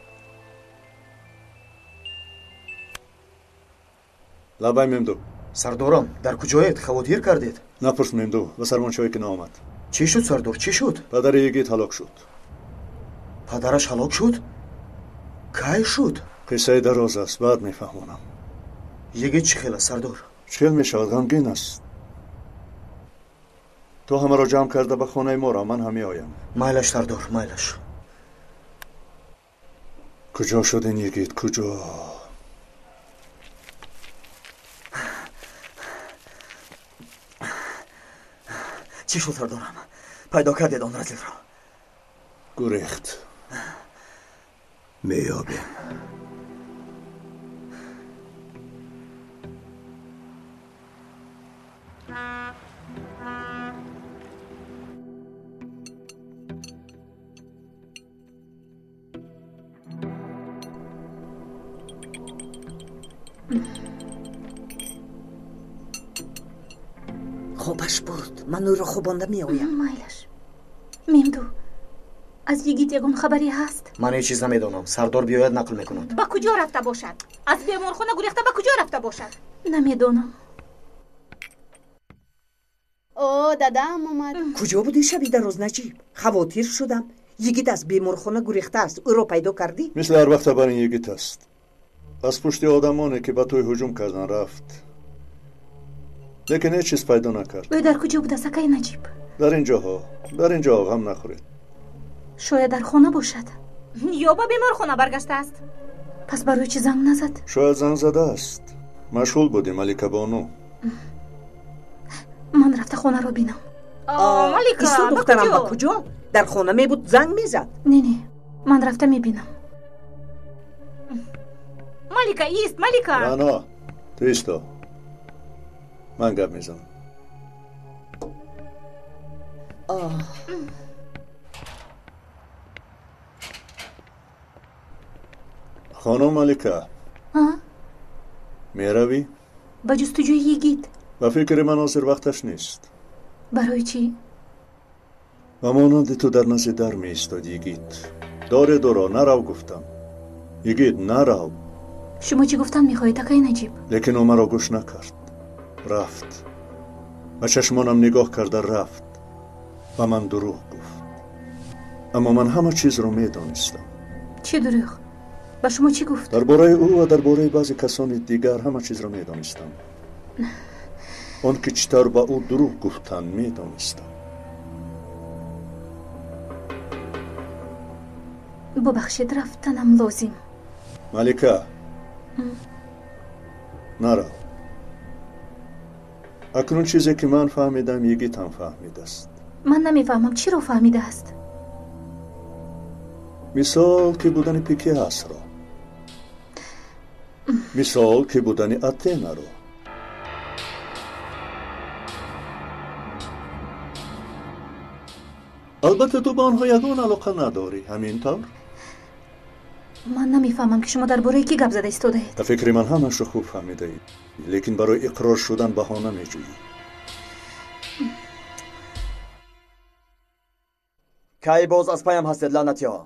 [SPEAKER 2] Лабай Мемду.
[SPEAKER 8] Сардорам, дар куҷоед? Хавотир кардед?
[SPEAKER 2] Напурс Мемду, ба сармончое ки наомад.
[SPEAKER 8] Чӣ шуд, сардор, чӣ шуд?
[SPEAKER 2] Падари йигит ҳалок шуд.
[SPEAKER 8] Падараш ҳалок шуд? Кай шуд?
[SPEAKER 2] Қиссаи дароз аст, баъд мефаҳмонам.
[SPEAKER 8] Йигит чӣ хел аст, сардор?
[SPEAKER 2] Чӣ хел мешавад, ғамгин аст. Ту ҳамаро ҷамъ карда ба хонаи мо ра, ман ҳам меоям.
[SPEAKER 8] Майлаш, сардор, майлаш.
[SPEAKER 2] Куҷо шуд ин йигит, куҷо?
[SPEAKER 7] Чӣ шуд, сардорам? Пайдо кардед он разилро?
[SPEAKER 2] Гурехт.
[SPEAKER 4] Меёбем.
[SPEAKER 13] Хобаш бурд. Ман ӯро хобонда меоям.
[SPEAKER 5] Майлаш. Мемду, аз йигит ягон хабаре ҳаст?
[SPEAKER 8] Ман ҳеҷ чиз намедонам. Сардор биёяд, нақл мекунад.
[SPEAKER 5] Ба куҷо рафта бошад? Аз беморхона гурехта ба куҷо рафта бошад? Намедонам.
[SPEAKER 14] О, дадаам омад.
[SPEAKER 13] Куҷо будӣ шаби дароз, Наҷиб? Хавотир шудам. Йигит аз беморхона гурехтааст. Ӯро пайдо кардӣ?
[SPEAKER 2] Мисли ҳар вақт хабари йигит аст. Аз пушти одамоне ки ба тӯй ҳуҷум кардан рафт. Лекин ҳеҷ чиз пайдо накард.
[SPEAKER 5] Ӯ дар куҷо будааст, акаи Наҷиб?
[SPEAKER 2] Дар ин ҷоҳо, дар ин ҷоҳо, ғам нахӯред.
[SPEAKER 5] Шояд дар хона бошад ё ба беморхона баргаштааст. Пас барои чӣ занг назад?
[SPEAKER 2] Шояд занг задааст. Машғул будем, Маликабону.
[SPEAKER 5] Ман рафта хонаро бинам. Малика,
[SPEAKER 13] Исо духтарам ба куҷо? Дар хона мебуд, занг мезад.
[SPEAKER 5] Не, не, ман рафта мебинам. Малика, ист, Малика!
[SPEAKER 2] Рано, ту исто. Ман гап мезанам. Хонум Малика, меравӣ?
[SPEAKER 5] Ба ҷустуҷӯи йигит.
[SPEAKER 2] Ба фикри ман ҳозир вақташ нест.
[SPEAKER 5] Барои чӣ?
[SPEAKER 2] Ба монанди ту дар назди дар меистод йигит. Доред ӯро, нарав гуфтам. Йигит, нарав.
[SPEAKER 5] Шумо чӣ гуфтан мехоҳед, акаи Наҷиб?
[SPEAKER 2] Лекин ӯ маро гӯш накард. Рафт. Ба чашмонам нигоҳ карда рафт. Ба ман дурӯғ гуфт. Аммо ман ҳама чизро медонистам.
[SPEAKER 5] Чӣ дурӯғ? Ба шумо чӣ гуфт?
[SPEAKER 2] Дар бораи ӯ ва дар бораи баъзе касони дигар ҳама чизро медонистам. Он ки чӣ тавр ба ӯ дурӯғ гуфтанд, медонистам.
[SPEAKER 5] Бубахшед, рафтанам лозим.
[SPEAKER 2] Малика, нарав. Акнун чизе ки ман фаҳмидам, йигит ҳам фаҳмидааст.
[SPEAKER 5] Ман намефаҳмам, чиро фаҳмидааст?
[SPEAKER 2] Мисол ки будани Пикиасро, мисол ки будани Атенаро. Албатта ту ба онҳо ягон алоқа надорӣ, ҳамин тавр?
[SPEAKER 5] Ман намефаҳмам, ки шумо дар бораи кӣ гап зада истодаед.
[SPEAKER 2] Ба фикри ман ҳамашро хуб фаҳмидаӣ, лекин барои иқрор шудан баҳона меҷӯӣ.
[SPEAKER 7] Кай боз аз паям ҳастед, лаънатиҳо?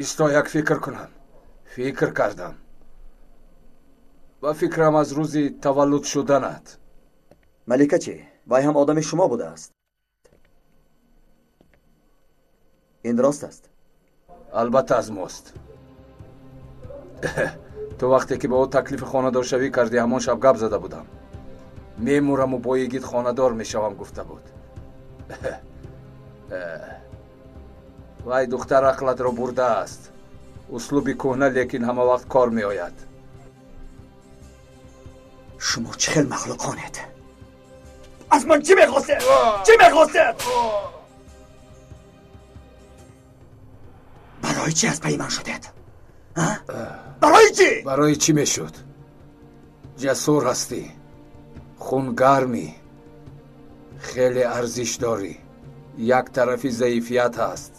[SPEAKER 3] Исто як фикр кунам. Фикр кардам. Ба фикрам аз рӯзи таваллуд шуданат.
[SPEAKER 7] Малика чӣ? Вай ҳам одами шумо будааст. Ин рост аст?
[SPEAKER 3] Албатта аз мост. Ту вақте ки ба ӯ таклифи хонадоршавӣ кардӣ, ҳамон шаб гап зада будам. Мемураму бо йигит хонадор мешавам гуфта буд. Вай духтар ақлатро бурдааст. Услуби кӯҳна, лекин ҳама вақт кор меояд.
[SPEAKER 7] Шумо чӣ хел махлуқонед? Аз ман чӣ мехостед? Чӣ мехостед? Барои чӣ аз пайи ман шудед? Барои чӣ?
[SPEAKER 3] Барои чӣ мешуд? Ҷасур ҳастӣ, хунгармӣ, хеле арзиш дорӣ. Як тарафи заифият ҳаст.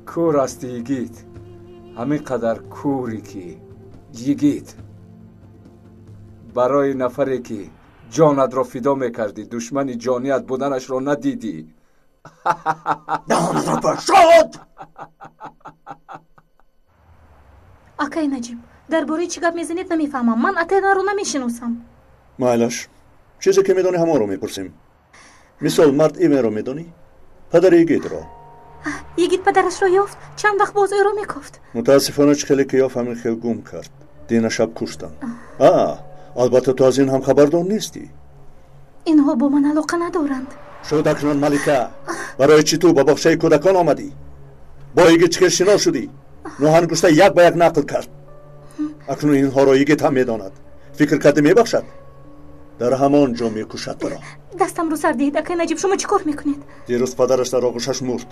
[SPEAKER 3] Кӯр ҳастӣ, йигит. Ҳамин қадар кӯрӣ ки йигит. Барои нафаре ки ҷонатро фидо мекардӣ, душмани ҷоният буданашро надидӣ.
[SPEAKER 7] Даҳонатро пӯшод!
[SPEAKER 5] Акаи Наҷиб, дар бораи чӣ гап мезанед намефаҳмам. Ман Атенаро намешиносам.
[SPEAKER 2] Майлаш, чизе ки медонӣ ҳамонро мепурсем. Мисол, мард Имеро медонӣ? Падари йигитро.
[SPEAKER 5] Йигит падарашро ёфт, чанд вақт боз ӯро мекофт.
[SPEAKER 2] Мутаассифона, чӣ хеле ки ёфт, ҳамин хел гум кард. Дина шаб куштанд. Албатта ту аз ин ҳам хабардор нестӣ.
[SPEAKER 5] Инҳо бо ман алоқа надоранд.
[SPEAKER 2] Шуд акнун, Малика. Барои чӣ ту ба боғчаи кӯдакон омадӣ? Бо йигит чӣ хел шинос шудӣ? Ноҳангушта як ба як нақл кард. Акнун инҳоро йигит ҳам медонад. Фикр кардӣ мебахшад? Дар ҳамон ҷо мекушад туро.
[SPEAKER 5] Дастамро сар диҳед, акаи Наҷиб, шумо чӣ кор мекунед?
[SPEAKER 2] Дирӯз падараш дар оғӯшаш мурд.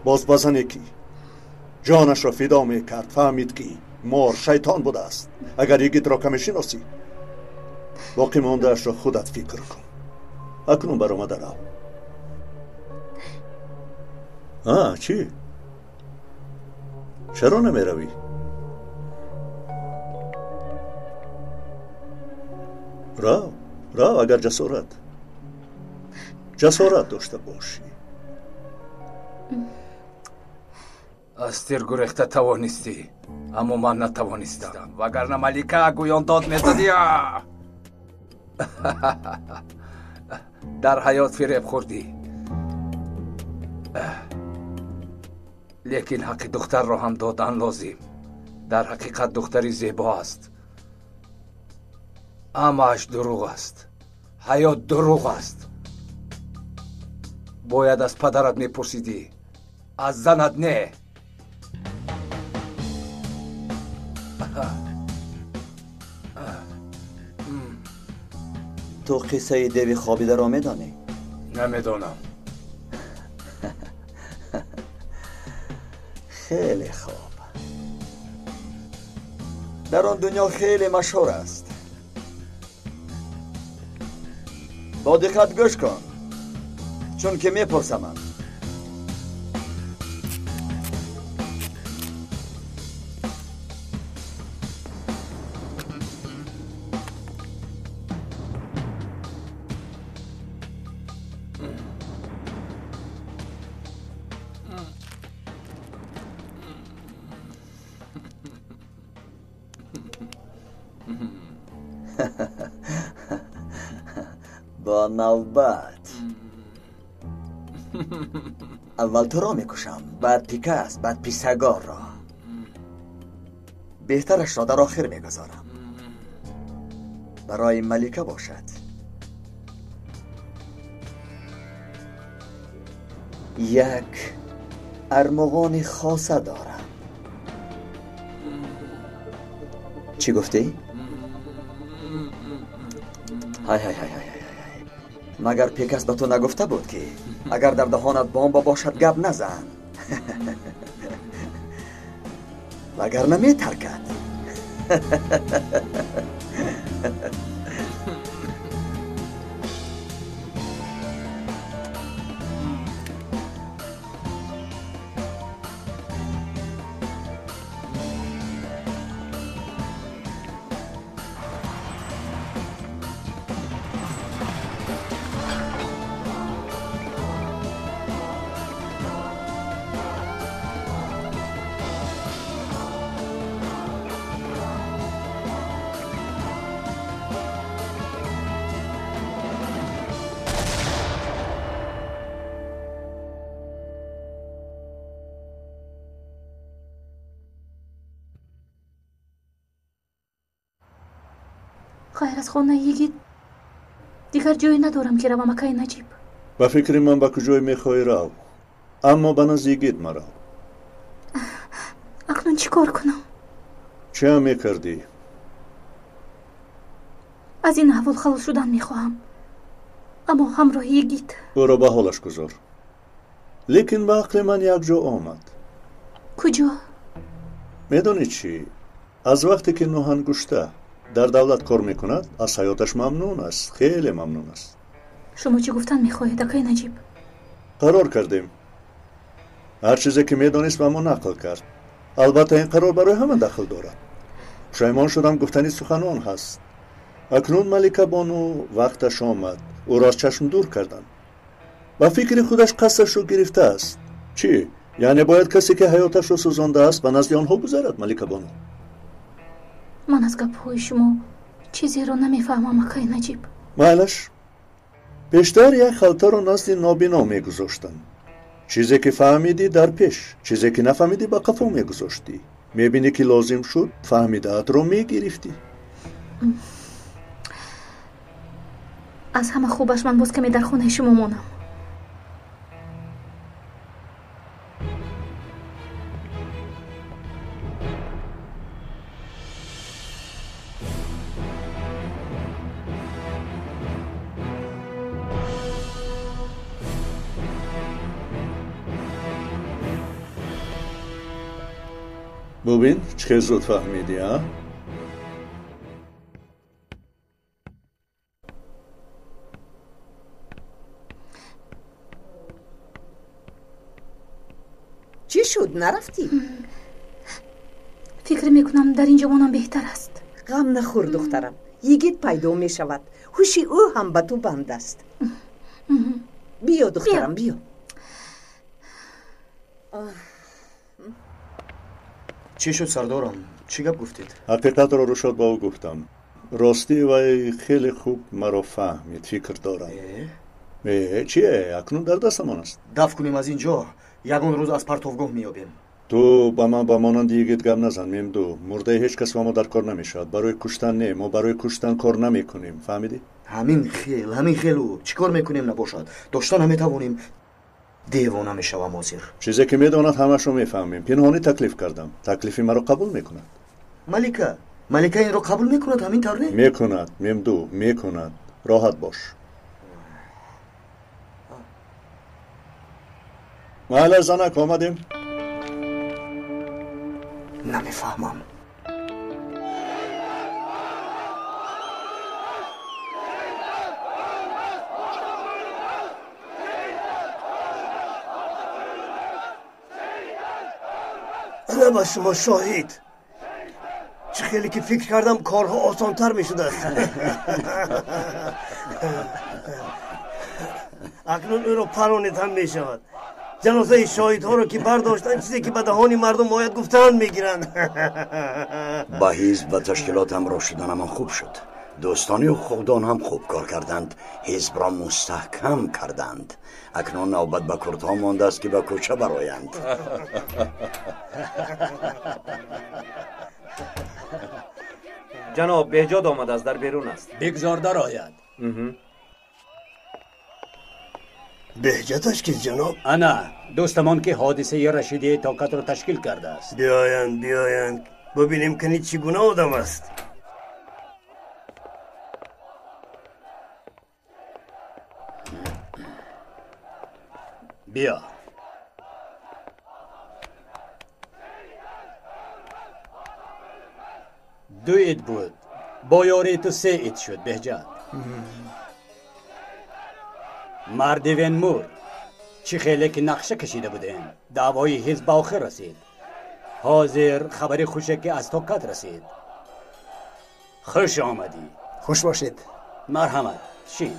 [SPEAKER 2] Боз ба зане ки ҷонашро фидо мекард, фаҳмид ки мор шайтон будааст. Агар йигитро каме шиносӣ, боқӣ мондаашро худат фикр кун. Акнун баромада рав. Чӣ? Чаро намеравӣ? Рав, рав, агар ҷасорат дошта бошӣ.
[SPEAKER 3] Аз тир гурехта тавонистӣ, аммо ман натавонистам. Вагарна Малика гӯён дод мезадӣ. Дар ҳаёт фиреб хӯрдӣ. Лекин ҳаққи духтарро ҳам додан лозим. Дар ҳақиқат духтари зебо аст. Ҳамааш дурӯғ аст. Ҳаёт дурӯғ аст. Бояд аз падарат мепурсидӣ, аз занат не.
[SPEAKER 7] Ту қиссаи деви хобидаро медонӣ?
[SPEAKER 3] Намедонам.
[SPEAKER 7] Хеле хуб. Дар он дунё хеле машҳур аст. Бо диққат гӯш кун, чунки мепурсаманд. Бо навбат. Аввал туро мекушам, баъд Пикас, баъд Писагорро. Беҳтарашро дар охир мегузорам. Барои Малика бошад. Як армуғони хоса дорам. Чӣ гуфтӣ? Ҳай ҳай ҳай ҳай ҳай. Магар Пикас ба ту нагуфта буд, ки агар дар даҳонат бомба бошад гап назан? Вагарна метаркад.
[SPEAKER 5] Ғайр аз хонаи йигит дигар ҷое надорам, ки равам, акаи Наҷиб.
[SPEAKER 2] Ба фикри ман ба куҷое мехоҳӣ рав, аммо ба назди йигит марав.
[SPEAKER 5] Акнун чӣ кор кунам?
[SPEAKER 2] Чӣ ҳам мекардӣ?
[SPEAKER 5] Аз ин аҳвол халос шудан мехоҳам, аммо ҳамроҳи йигит.
[SPEAKER 2] Ӯро ба ҳолаш гузор. Лекин ба ақли ман як ҷо омад.
[SPEAKER 5] Куҷо?
[SPEAKER 2] Медонӣ чӣ? Аз вақте ки Нӯҳангушта дар давлат кор мекунад, аз ҳаёташ мамнун аст, хеле мамнун аст.
[SPEAKER 5] Шумо чӣ гуфтан мехоҳед, акаи Наҷиб?
[SPEAKER 2] Қарор кардем. Ҳар чизе ки медонист ба мо нақл кард. Албатта ин қарор барои ҳама дахл дорад. Пушаймон шудам, гуфтани суханон ҳаст. Акнун Малика бону вақташ омад, ӯро аз чашм дур карданд. Ба фикри худаш қасдашро гирифтааст. Чӣ? Яъне бояд касе ки ҳаёташро сӯзондааст ба назди онҳо гузарад, Малика бону.
[SPEAKER 5] Ман аз гапҳои шумо чизеро намефаҳмам, акаи Наҷиб.
[SPEAKER 2] Майлаш, пештар як халтаро назди нобино мегузоштанд. Чизе ки фаҳмидӣ дар пеш, чизе ки нафаҳмидӣ ба қафо мегузоштӣ. Мебинӣ ки лозим шуд, фаҳмидаатро мегирифтӣ.
[SPEAKER 5] Аз ҳама хубаш ман боз каме дар хонаи шумо монам.
[SPEAKER 2] Бубин, чӣ хел зуд фаҳмидӣ, а?
[SPEAKER 13] Чӣ шуд, нарафтӣ?
[SPEAKER 5] Фикр мекунам, дар ин ҷо монам беҳтар аст.
[SPEAKER 13] Ғам нахӯр, духтарам. Йигит пайдо мешавад. Ҳуши ӯ ҳам ба ту банд аст. Биё, духтарам, биё.
[SPEAKER 8] Чӣ шуд, сардорам? Чӣ гап гуфтед?
[SPEAKER 2] Ҳақиқатро Рушод ба ӯ гуфтам. Ростӣ вай хеле хуб маро фаҳмид, фикр дорам. Э, чие? Акнун дар дастамон аст.
[SPEAKER 8] Дафт кунем аз ин ҷо, ягон рӯз аз партовгоҳ меёбем.
[SPEAKER 2] Ту ба ман ба монанди йигит гап назан, Мемду. Мурдаи ҳеҷ кас ба мо дар кор намешавад. Барои куштан не, мо барои куштан кор намекунем. Фаҳмидӣ?
[SPEAKER 8] Ҳамин хел, ҳамин хелу. Чӣ кор мекунем набошад? Дошта наметавонем. Девона мешавам ҳозир.
[SPEAKER 2] Чизе ки медонад ҳамашро мефаҳмем. Пинҳонӣ таклиф кардам. Таклифи маро қабул мекунад.
[SPEAKER 8] Малика, Малика инро қабул мекунад, ҳамин тавр не?
[SPEAKER 2] Мекунад, Мемду, мекунад. Роҳат бош. Майла, занак, омадем.
[SPEAKER 8] Намефаҳмам.
[SPEAKER 4] Ана ба шумо шоҳид. Чӣ хеле ки фикр кардам, корҳо осонтар мешудааст. Акнун ӯро паронед ҳам мешавад. Ҷанозаи шоҳидҳоро ки бардоштанд, чизе ки ба даҳони мардум ояд гуфтаанд мегиранд.
[SPEAKER 1] Ба ҳизб ва ташкилот ҳамроҳ шуданамон хуб шуд.
[SPEAKER 15] Дӯстони ҳуқуқдон ҳам хуб кор карданд, ҳизбро мустаҳкам карданд. Акнун навбат ба курдҳо мондааст, ки ба кӯча бароянд.
[SPEAKER 12] Ҷаноб, Беҳҷод омадааст, дар берун аст.
[SPEAKER 11] Бигзор дарояд.
[SPEAKER 16] Беҳҷадаш кист, ҷаноб?
[SPEAKER 11] Ана дӯстамон, ки ҳодисаи Рашидияи Токатро ташкил кардааст.
[SPEAKER 16] Биёянд, биёянд, бубинем, кани чӣ гуна одам аст.
[SPEAKER 11] Биё. Ду ид буд, бо ёрии ту се ид шуд, Беҳҷад. Марди Венмур, чӣ хеле ки нақша кашида будем, даъвои ҳизб ба охир расид. Ҳозир хабари хуше ки аз Токат расид. Хуш омадӣ.
[SPEAKER 16] Хуш бошед.
[SPEAKER 11] Марҳамат, шин.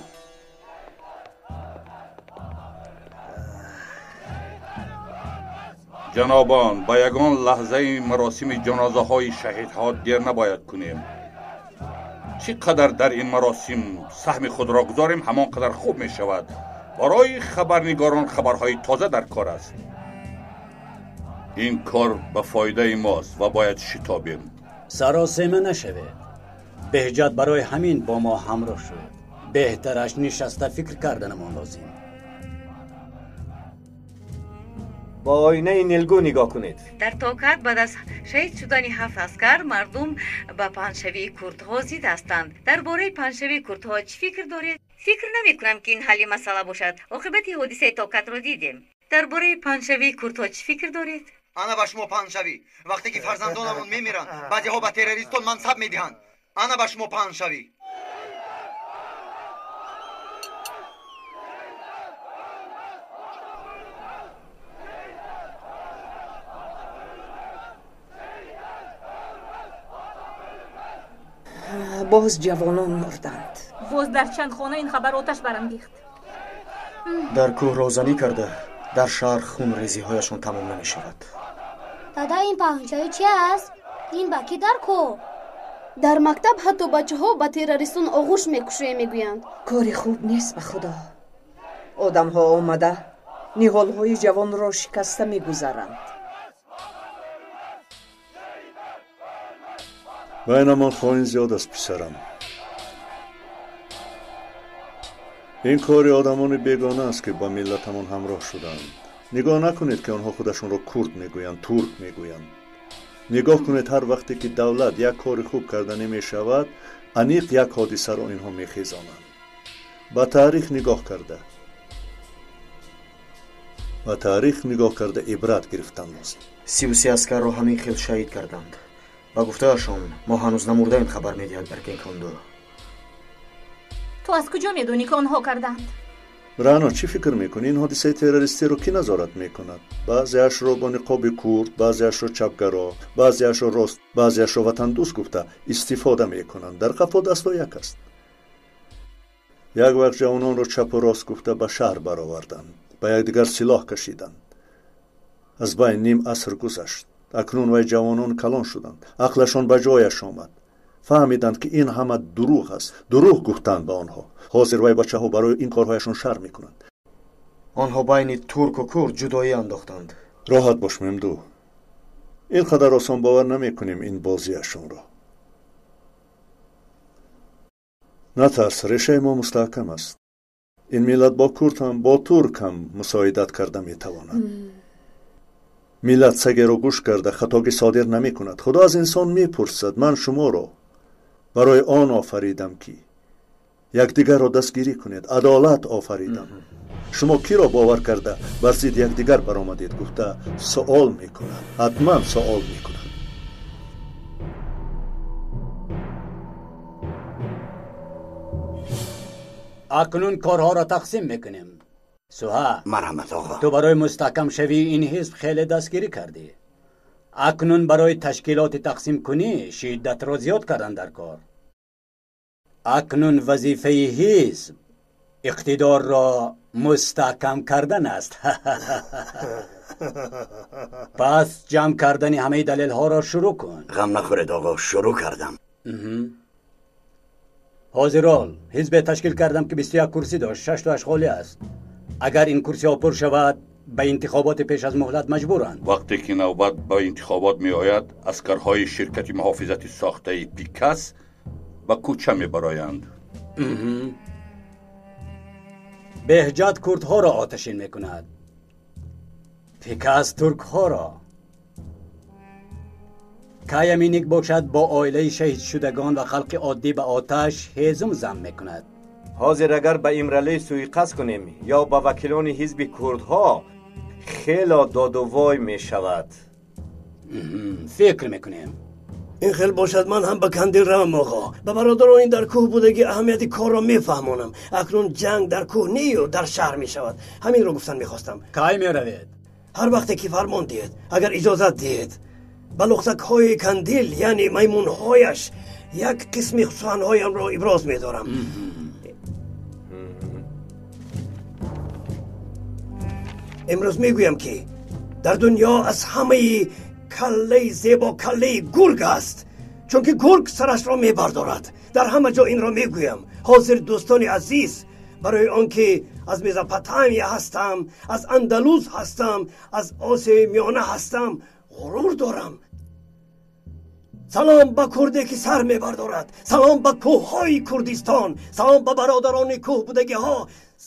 [SPEAKER 17] Ҷанобон, ба ягон лаҳзаи маросими ҷанозаҳои шаҳидҳо дер набояд кунем. Чӣ қадар дар ин маросим саҳми худро гузорем, ҳамон қадар хуб мешавад. Барои хабарнигорон хабарҳои тоза дар кор аст. Ин кор ба фоидаи мост ва бояд шитобем.
[SPEAKER 11] Саросема нашавед. Беҳҷад барои ҳамин бо мо ҳамроҳ шуд. Беҳтараш нишаста фикр карданамон лозим.
[SPEAKER 12] Бо оинаи нилгӯ нигоҳ кунед.
[SPEAKER 18] Дар Токат баъд аз шаҳид шудани 7 аскар мардум ба паҳншавии курдҳо зид ҳастанд. Дар бораи паҳншавии курдҳо чӣ фикр доред? Фикр намекунам, ки ин ҳалли масъала бошад. Оқибати ҳодисаи Токатро дидем. Дар бораи паҳншавии курдҳо чӣ фикр доред?
[SPEAKER 7] Ана ба шумо паҳншавӣ. Вақте ки фарзандонамон мемиранд, баъзеҳо ба террористон мансаб медиҳанд. Ана ба шумо паҳншавӣ.
[SPEAKER 13] Боз ҷавонон мурданд.
[SPEAKER 5] Боз дар чанд хона ин хабар оташ барангехт.
[SPEAKER 8] Дар кӯҳ розанӣ карда, дар шаҳр хунрезиҳояшон тамом намешавад.
[SPEAKER 14] Дада, ин паҳншавӣ чи аст? Ин ба кӣ дар кӯҳ? Дар мактаб ҳатто бачаҳо ба террористон оғӯш мекушоем мегӯянд.
[SPEAKER 13] Кори хуб нест, ба худо. Одамҳо омада ниҳолҳои ҷавонро шикаста мегузаранд.
[SPEAKER 2] Байнамон хоин зиёд аст, писарам. Ин кори одамони бегона аст, ки ба миллатамон ҳамроҳ шуданд. Нигоҳ накунед, ки онҳо худашонро курд мегӯянд, турк мегӯянд. Нигоҳ кунед, ҳар вақте ки давлат як кори хуб карда намешавад, аниқ як ҳодисаро инҳо мехезонанд. Ба таърих нигоҳ карда, ба таърих нигоҳ карда ибрат гирифтан лозим.
[SPEAKER 8] 33 аскарро ҳамин хел шаҳид карданд. Ба гуфтаашон мо ҳанӯз намурдаем, хабар медиҳад Баркенконду.
[SPEAKER 5] Ту аз куҷо медонӣ, ки онҳо карданд?
[SPEAKER 2] Рано, чӣ фикр мекунӣ? Ин ҳодисаи террористиро кӣ назорат мекунад? Баъзеашро бо ниқоби курд, баъзеашро чапгаро, баъзеашро рост, баъзеашро ватандӯст гуфта истифода мекунанд. Дар қафо дастҳо як аст. Як вақт ҷавононро чапу рост гуфта ба шаҳр бароварданд, ба якдигар силоҳ кашиданд. Аз байн ним аср гузашт. Акнун вай ҷавонон калон шуданд, ақлашон ба ҷояш омад. Фаҳмиданд, ки ин ҳама дурӯғ аст. Дурӯғ гуфтанд ба онҳо. Ҳозир вай бачаҳо барои ин корҳояшон шарм мекунанд.
[SPEAKER 8] Онҳо байни турку курд ҷудоӣ андохтанд.
[SPEAKER 2] Роҳат бош, Мемду. Ин қадар осон бовар намекунем ин бозиашонро. Натарс, решаи мо мустаҳкам аст. Ин миллат бо курд ҳам, бо турк ҳам мусоидат карда метавонад. Миллат сагеро гӯш карда хатогӣ содир намекунад. Худо аз инсон мепурсад: ман шуморо барои он офаридам, ки якдигарро дастгирӣ кунед, адолат офаридам. Шумо киро бовар карда бар зидди якдигар баромадед? Гуфта суол мекунад, ҳатман суол мекунад.
[SPEAKER 11] Акнун корҳоро тақсим мекунем. Суҳа,
[SPEAKER 15] марҳамат оғо.
[SPEAKER 11] Ту барои мустаҳкамшавии ин ҳизб хеле дастгирӣ кардӣ. Акнун барои ташкилоти тақсимкунӣ шиддатро зиёд кардан дар кор. Акнун вазифаи ҳизб иқтидорро мустаҳкам кардан аст. Пас ҷамъ кардани ҳамаи далелҳоро шурӯъ кун.
[SPEAKER 15] Ғам нахӯред оғо, шурӯъ кардам.
[SPEAKER 11] Ҳозирол ҳизбе ташкил кардам ки 21 курсӣ дошт, 6 тоаш холӣ аст. Агар ин курсиҳо пур шавад, ба интихоботи пеш аз муҳлат маҷбуранд.
[SPEAKER 17] Вақте ки навбат ба интихобот меояд, аскарҳои ширкати муҳофизати сохтаи Пикас ба кӯча мебароянд.
[SPEAKER 11] Беҳҷат курдҳоро оташин мекунад, Пикас туркҳоро. Каяминик бошад бо оилаи шаҳидшудагон ва халқи оддӣ ба оташ ҳезум зам мекунад.
[SPEAKER 12] Ҳозир агар ба Имралӣ суиқасд кунем ё ба вакилони ҳизби курдҳо, хело додувой мешавад.
[SPEAKER 11] Фикр мекунем.
[SPEAKER 16] Ин хел бошад, ман ҳам ба Кандил равам оғо. Ба бародарони дар кӯҳ будагӣ аҳамияти корро мефаҳмонам. Акнун ҷанг дар кӯҳ нею дар шаҳр мешавад. Ҳаминро гуфтан мехостам.
[SPEAKER 11] Кай меравед?
[SPEAKER 16] Ҳар вақте ки фармон диҳед, агар иҷозат диҳед. Ба лухтакҳои Кандил, яъне маймунҳояш, як қисми суханҳоямро иброз медорам. Имрӯз мегӯям ки дар дунё аз ҳамаи каллаи зебо каллаи гург аст, чунки гург сарашро мебардорад. Дар ҳама ҷо инро мегӯям. Ҳозир дӯстони азиз, барои он ки аз Мезопотамия ҳастам, аз Андалус ҳастам, аз Осиёи Миёна ҳастам, ғурур дорам. Салом ба курде ки сар мебардорад, салом ба кӯҳҳои Курдистон, салом ба бародарони кӯҳбудагиҳо,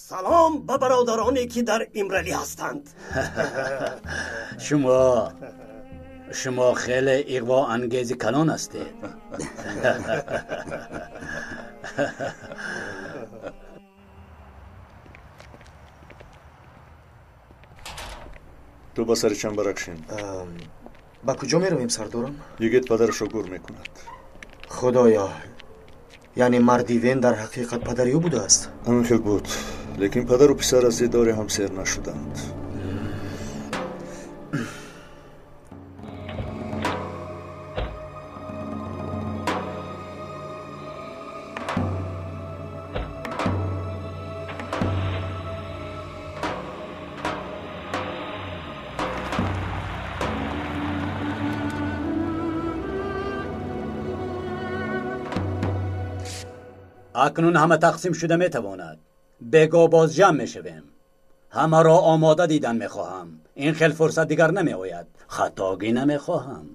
[SPEAKER 16] салом ба бародароне ки дар Имралӣ ҳастанд.
[SPEAKER 11] Шумо хеле иғвоангези калон ҳастед.
[SPEAKER 2] Ту ба сари чамбарак шин.
[SPEAKER 8] Ба куҷо меравем, сардорам?
[SPEAKER 2] Йигит падарашро гур мекунад.
[SPEAKER 8] Худоё, яъне марди Вен дар ҳақиқат падари ӯ будааст?
[SPEAKER 2] Ҳамин хел буд, лекин падару писар аз дидори ҳам сер нашуданд.
[SPEAKER 11] Акнун ҳама тақсим шуда метавонад. Бего боз ҷамъ мешавем. Ҳамаро омода дидан мехоҳам. Ин хел фурсат дигар намеояд. Хатогӣ намехоҳам.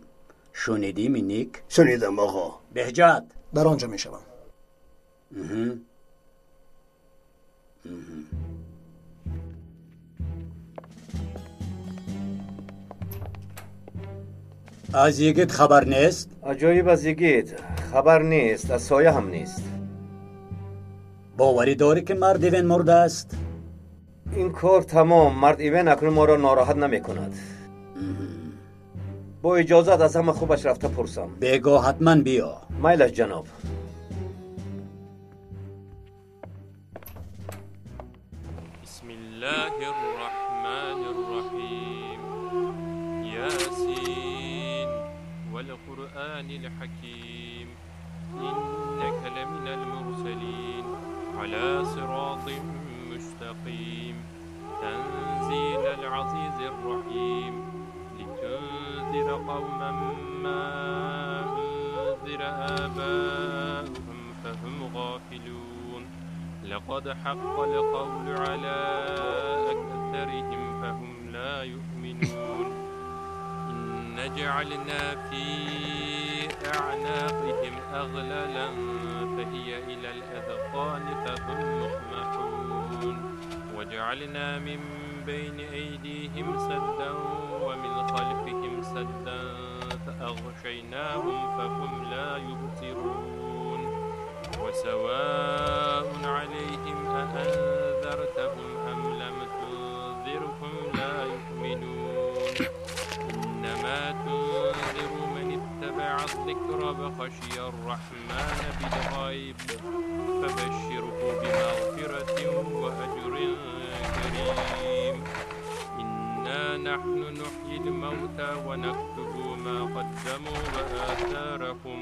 [SPEAKER 11] Шунидӣ, Миник?
[SPEAKER 16] Шунидам, оғо.
[SPEAKER 11] Беҳҷат.
[SPEAKER 4] Дар он ҷо мешавам.
[SPEAKER 11] Аз йигит хабар нест?
[SPEAKER 12] Аҷоиб, аз йигит хабар нест, аз соя ҳам нест.
[SPEAKER 11] Боварӣ дорӣ ки мард Ивен мурдааст?
[SPEAKER 12] Ин кор тамом. Мард Ивен акнун моро нороҳат намекунад. Бо иҷозат аз ҳама хубаш рафта пурсам.
[SPEAKER 11] Бего ҳатман биё.
[SPEAKER 12] Майлаш, ҷаноб.
[SPEAKER 19] Бисмиллаҳи рраҳмани рраҳим. Ясин вал-Қуръанил ҳаким. Иннака ламинал мурсалин. على صراط مستقيم. تنزيل العزيز الرحيم. لتنذر قوما ما أنذر آباؤهم فهم غافلون. لقد حق القول على أكثرهم فهم لا يؤمنون. إن جعلنا في أعناقهم أغلالا فهي إلى الأذقان فهم مقمحون. وجعلنا من بين أيديهم سدا ومن خلفهم سدا فأغشيناهم فهم لا يبصرون. وسواء عليهم أأنذرتهم أم لم تنذرهم لا يؤمنون. إنما تنذر من اتبع الذكر وخشي الرحمن بالغيب فبشره بمغفرة وأجر كريم. إنا نحن نحيي الموتى ونكتب ما قدموا وآثارهم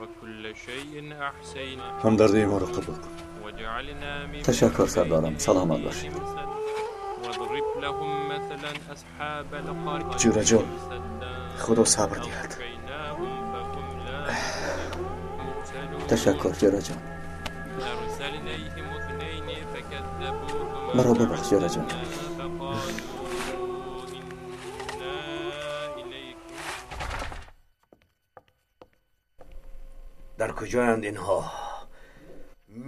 [SPEAKER 19] وكل شيء أحصيناه.
[SPEAKER 2] ҳамдардии моро қабул кун.
[SPEAKER 19] وجعلنا من
[SPEAKER 7] Ташаккур, сардорам, саломат бошед.
[SPEAKER 19] واضرب لهم مثلا أصحاب القرية
[SPEAKER 8] Ҷӯраҷон, худо сабр диҳад.
[SPEAKER 4] Ташаккур, ҷӯраҷон.
[SPEAKER 7] Маро бубахш, ҷӯраҷон.
[SPEAKER 16] Дар куҷоянд инҳо?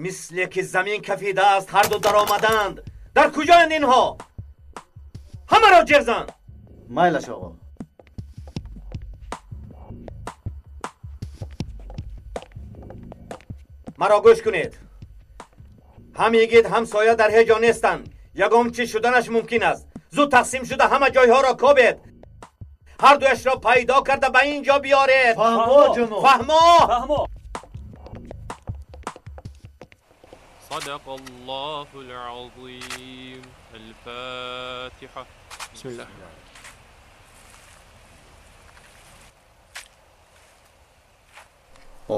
[SPEAKER 16] Мисле ки замин кафидааст, ҳарду даромаданд. Дар куҷоянд инҳо? Ҳамаро ҷер зан.
[SPEAKER 8] Майлаш, оғо.
[SPEAKER 16] Маро гӯш кунед. Ҳам йигит, ҳам соя дар ҳеҷ ҷо нестанд. Ягон чиз шуданаш мумкин аст. Зуд тақсим шуда ҳама ҷойҳоро кобед. Ҳар дуяшро пайдо карда ба ин ҷо биёред.
[SPEAKER 8] Фаҳмо, ҷаноб.
[SPEAKER 16] Фаҳмо.
[SPEAKER 8] Фаҳмо.
[SPEAKER 19] صدق الله العظيم. الفاتحة.
[SPEAKER 20] بسم الله.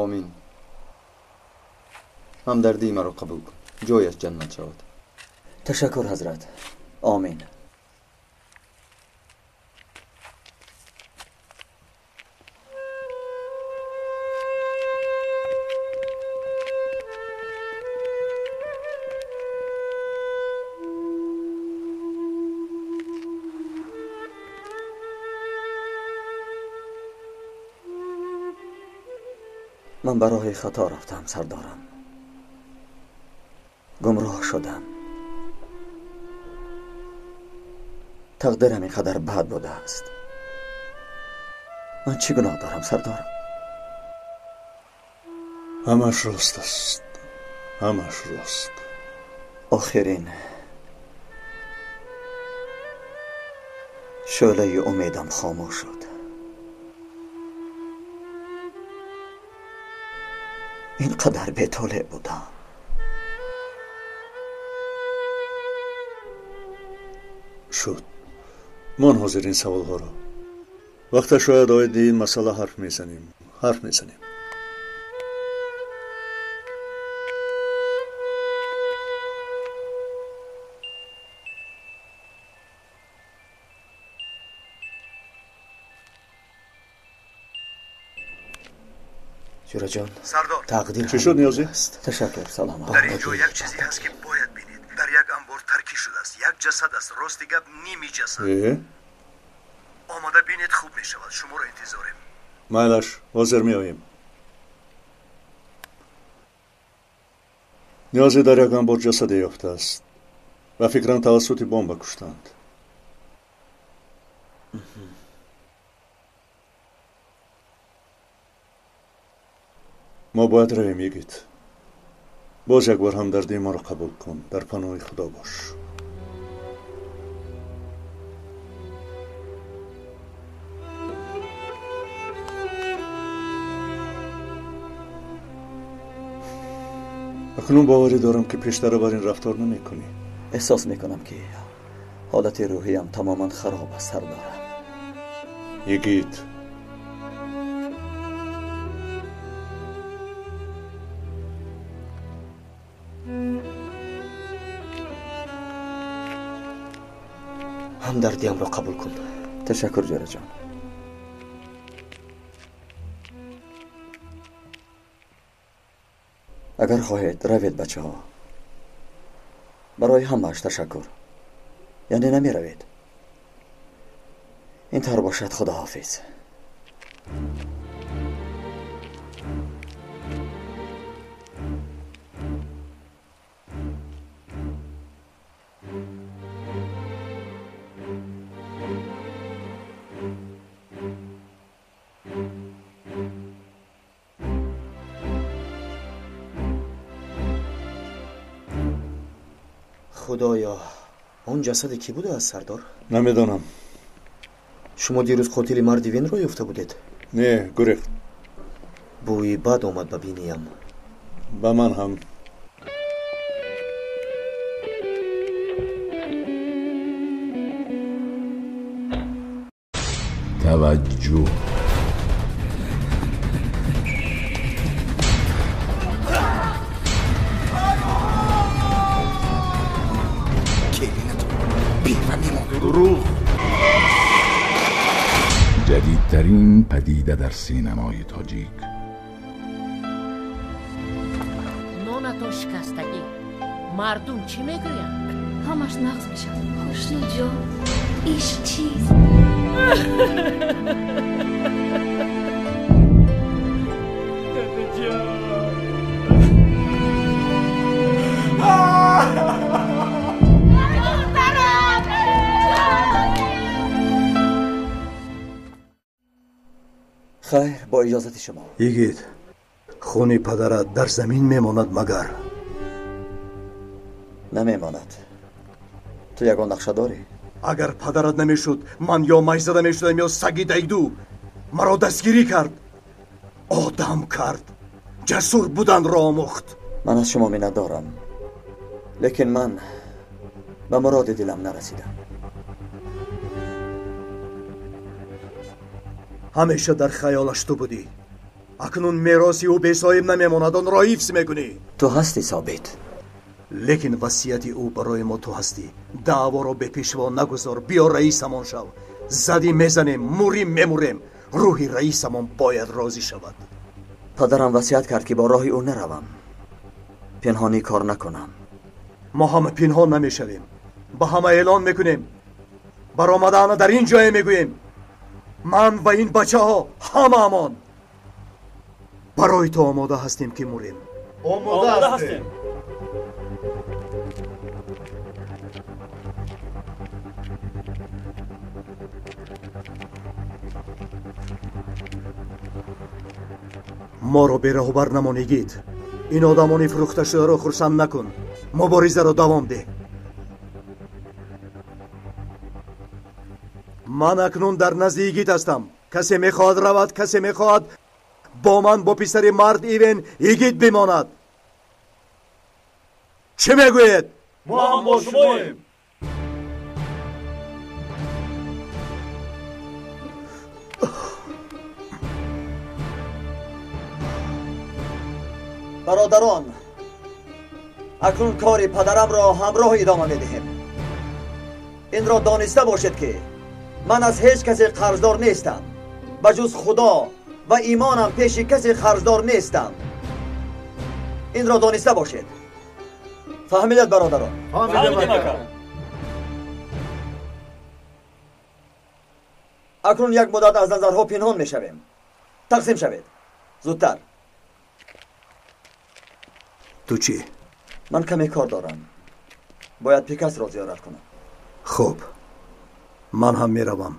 [SPEAKER 21] Омин. Ҳамдардии маро қабул кун, ҷояш ҷаннат шавад.
[SPEAKER 7] Ташаккур, ҳазрат. Омин. Ман ба роҳи хато рафтам, сардорам. Гумроҳ шудам. Тақдирам ин қадар бад будааст. Ман чӣ гуноҳ дорам, сардорам?
[SPEAKER 2] Ҳамаш рост аст, ҳамаш рост.
[SPEAKER 7] Охирин шӯълаи умедам хомӯш шуд. Ин қадар бетолеъ будам.
[SPEAKER 2] Шуд. Мон ҳозир ин саволҳоро. Вақта шояд оиди ин масъала ҳарф мезанем. Ҳарф мезанем.
[SPEAKER 7] Ҷӯраҷон,
[SPEAKER 4] сардор,
[SPEAKER 7] тақдир
[SPEAKER 2] чӣ шуд, Ниёзӣ?
[SPEAKER 7] Ташаккур, саломат.
[SPEAKER 4] Дар ин ҷо як чизе ҳаст, ки бояд бинед. Дар як анбор таркӣ шудааст. Як ҷасад аст, рости гап, ними ҷасад. Омода бинед, хуб мешавад. Шуморо интизорем.
[SPEAKER 2] Майлаш, ҳозир меоем. Ниёзӣ, дар як анбор ҷасаде ёфтааст. Ба фикрам, тавассути бомба куштанд. Мо бояд равем, йигит. Боз як бор ҳамдардии моро қабул кун. Дар паноҳи Худо бош. Акнун боварӣ дорам, ки пештара бар ин рафтор намекунӣ.
[SPEAKER 7] Эҳсос мекунам, ки ҳолати рӯҳиям тамоман хароб аст, сардорам.
[SPEAKER 2] Йигит,
[SPEAKER 8] ҳамдардиамро қабул кун.
[SPEAKER 7] Ташаккур, ҷӯраҷон. Агар хоҳед, равед, бачаҳо. Барои ҳамааш ташаккур. Яъне намеравед? Ин тавр бошад, худоҳофиз.
[SPEAKER 8] Худоё, он ҷасаде кӣ будааст, сардор?
[SPEAKER 2] Намедонам.
[SPEAKER 8] Шумо дирӯз қотили марди винро ёфта будед?
[SPEAKER 2] Не, гурехт.
[SPEAKER 8] Бӯи бад омад ба биниям.
[SPEAKER 2] Ба ман ҳам.
[SPEAKER 17] Таваҷҷӯҳ.
[SPEAKER 10] دروغ.
[SPEAKER 17] جدیدترین پدیده در سینمای تاجیک.
[SPEAKER 9] نانتان
[SPEAKER 20] то шикастагӣ. Мардум чӣ мегӯянд?
[SPEAKER 14] Ҳамаш нағз мешавад. Хушнудҷон, ишқ чист?
[SPEAKER 7] Хайр, бо иҷозати шумо.
[SPEAKER 4] Йигит, хуни падарат дар замин мемонад магар?
[SPEAKER 7] Намемонад. Ту ягон нақша дорӣ?
[SPEAKER 4] Агар падарат намешуд, ман ё майзада мешудам, ё саги дайду. Маро дастгирӣ кард, одам кард, ҷасур буданро омӯхт.
[SPEAKER 7] Ман аз шумо миннатдорам, лекин ман ба муроди дилам нарасидам.
[SPEAKER 4] Ҳамеша дар хаёлаш ту будӣ. Акнун мероси ӯ бесоҳиб намемонад, онро ҳифз мекунӣ.
[SPEAKER 7] Ту ҳастӣ, Собит.
[SPEAKER 4] Лекин васияти ӯ барои мо ту ҳастӣ. Даъворо бепешво нагузор, биё раисамон шав. Задӣ мезанем, мурим мемурем. Рӯҳи раисамон бояд розӣ шавад.
[SPEAKER 7] Падарам васият кард, ки бо роҳи ӯ наравам, пинҳонӣ кор накунам.
[SPEAKER 4] Мо ҳама пинҳон намешавем, ба ҳама эълон мекунем. Баромадаана дар ин ҷое мегӯем. Ман ва ин бачаҳо ҳамаамон барои ту омода ҳастем, ки мурем.
[SPEAKER 6] Омода ҳастем.
[SPEAKER 4] Моро бераҳбар намон, йигит. Ин одамони фурӯхташударо хурсанд накун. Муборизаро давом деҳ. Ман акнун дар назди йигит ҳастам. Касе мехоҳад равад, касе мехоҳад бо ман, бо писари мард Ивен йигит бимонад. Чӣ мегӯед?
[SPEAKER 6] Мо ҳам бо шумоем.
[SPEAKER 7] Бародарон, акнун кори падарамро ҳамроҳ идома медиҳем. Инро дониста бошед, ки ман аз ҳеҷ касе қарздор нестам. Ба ҷуз Худо ва имонам пеши касе қарздор нестам. Инро дониста бошед. Фаҳмидед, бародарон?
[SPEAKER 6] Фаҳмидем, ака.
[SPEAKER 7] Акнун як муддат аз назарҳо пинҳон мешавем. Тақсим шавед. Зудтар.
[SPEAKER 4] Ту чӣ?
[SPEAKER 7] Ман каме кор дорам. Бояд Пикасро зиёрат кунам.
[SPEAKER 4] Хуб, ман ҳам меравам.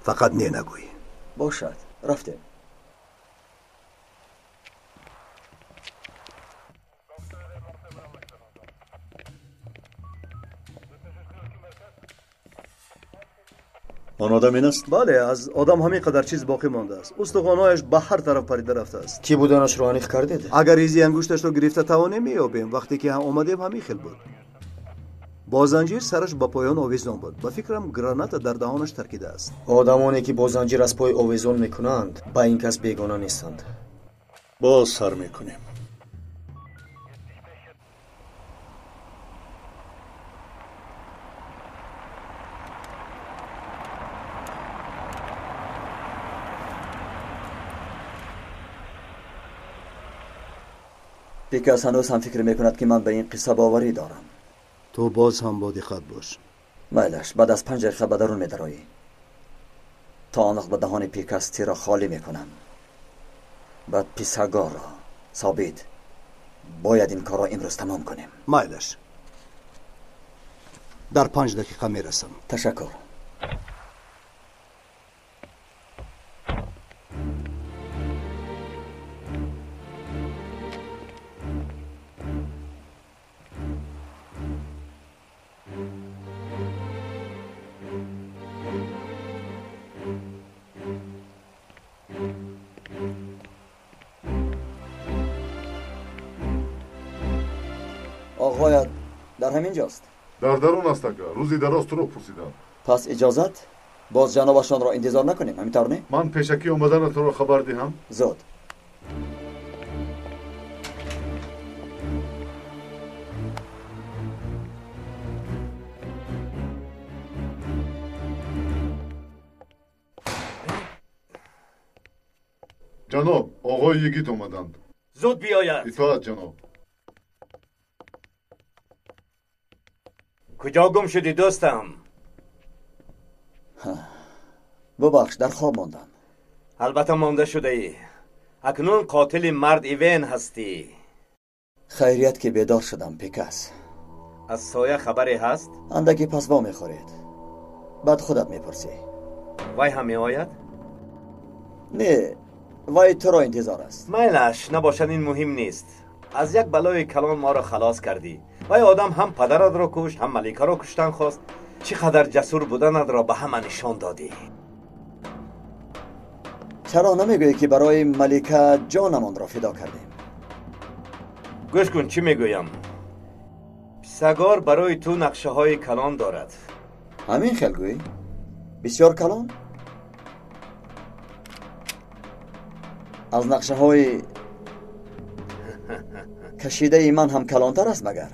[SPEAKER 4] Фақат не нагӯй.
[SPEAKER 7] Бошад, рафтем.
[SPEAKER 2] Он одам ин аст?
[SPEAKER 4] Бале, аз одам ҳамин қадар чиз боқӣ мондааст. Устухонҳояш ба ҳар тараф парида рафтааст.
[SPEAKER 8] Кӣ буданашро аниқ кардед?
[SPEAKER 4] Агар изи ангушташро гирифта тавонем, меёбем. Вақте ки омадем, ҳамин хел буд. Бо занҷир сараш ба поён овезон буд. Ба фикрам, граната дар даҳонаш таркидааст.
[SPEAKER 8] Одамоне ки бо занҷир аз пой овезон мекунанд, ба ин кас бегона нестанд.
[SPEAKER 2] Боз сар мекунем.
[SPEAKER 7] Пикас ҳанӯз ҳам фикр мекунад, ки ман ба ин қисса боварӣ дорам.
[SPEAKER 4] Ту боз ҳам бо диққат бош.
[SPEAKER 7] Майлаш, баъд аз 5 дақиқа ба дарун медароӣ. То он вақт ба даҳони Пикас тирро холӣ мекунам. Баъд писагорро. Собит, бояд ин корро имрӯз тамом кунем.
[SPEAKER 4] Майлаш, дар 5 дақиқа мерасам.
[SPEAKER 7] Ташаккур. Оғоят дар ҳамин ҷост?
[SPEAKER 6] Дар дарун аст, ака. Рӯзи дароз туро пурсидам.
[SPEAKER 7] Пас иҷозат? Боз ҷанобашонро интизор накунем, ҳамин тавр не?
[SPEAKER 6] Ман пешакӣ омаданатонро туро хабар диҳам?
[SPEAKER 7] Зуд.
[SPEAKER 6] Ҷаноб, оғои йигит омаданд.
[SPEAKER 16] Зуд биёяд.
[SPEAKER 6] Итоат, ҷаноб.
[SPEAKER 12] Куҷо гум шудӣ дӯстам?
[SPEAKER 7] Бубахш, дар хоб мондам.
[SPEAKER 12] Албатта монда шудаӣ. Акнун қотили мард Ивен ҳастӣ.
[SPEAKER 7] Хайрият ки бедор шудам, Пикас.
[SPEAKER 12] Аз соя хабаре ҳаст?
[SPEAKER 7] Андаке пас во мехӯред. Баъд худат мепурсӣ.
[SPEAKER 12] Вай ҳам меояд?
[SPEAKER 7] Не, вай туро интизор аст.
[SPEAKER 12] Майлаш, набошад, ин муҳим нест. Аз як балои калон моро халос кардӣ. Вай одам ҳам падаратро кушт, ҳам маликаро куштан хост. Чӣ қадар ҷасур буданатро ба ҳама нишон додӣ.
[SPEAKER 7] Чаро намегӯӣ ки барои малика ҷонамонро фидо кардем?
[SPEAKER 12] Гӯш кун, чӣ мегӯям. Писагор барои ту нақшаҳои калон дорад.
[SPEAKER 7] Ҳамин хел гӯӣ? Бисёр калон? Аз нақшаҳои кашидаи ман ҳам калонтар аст магар?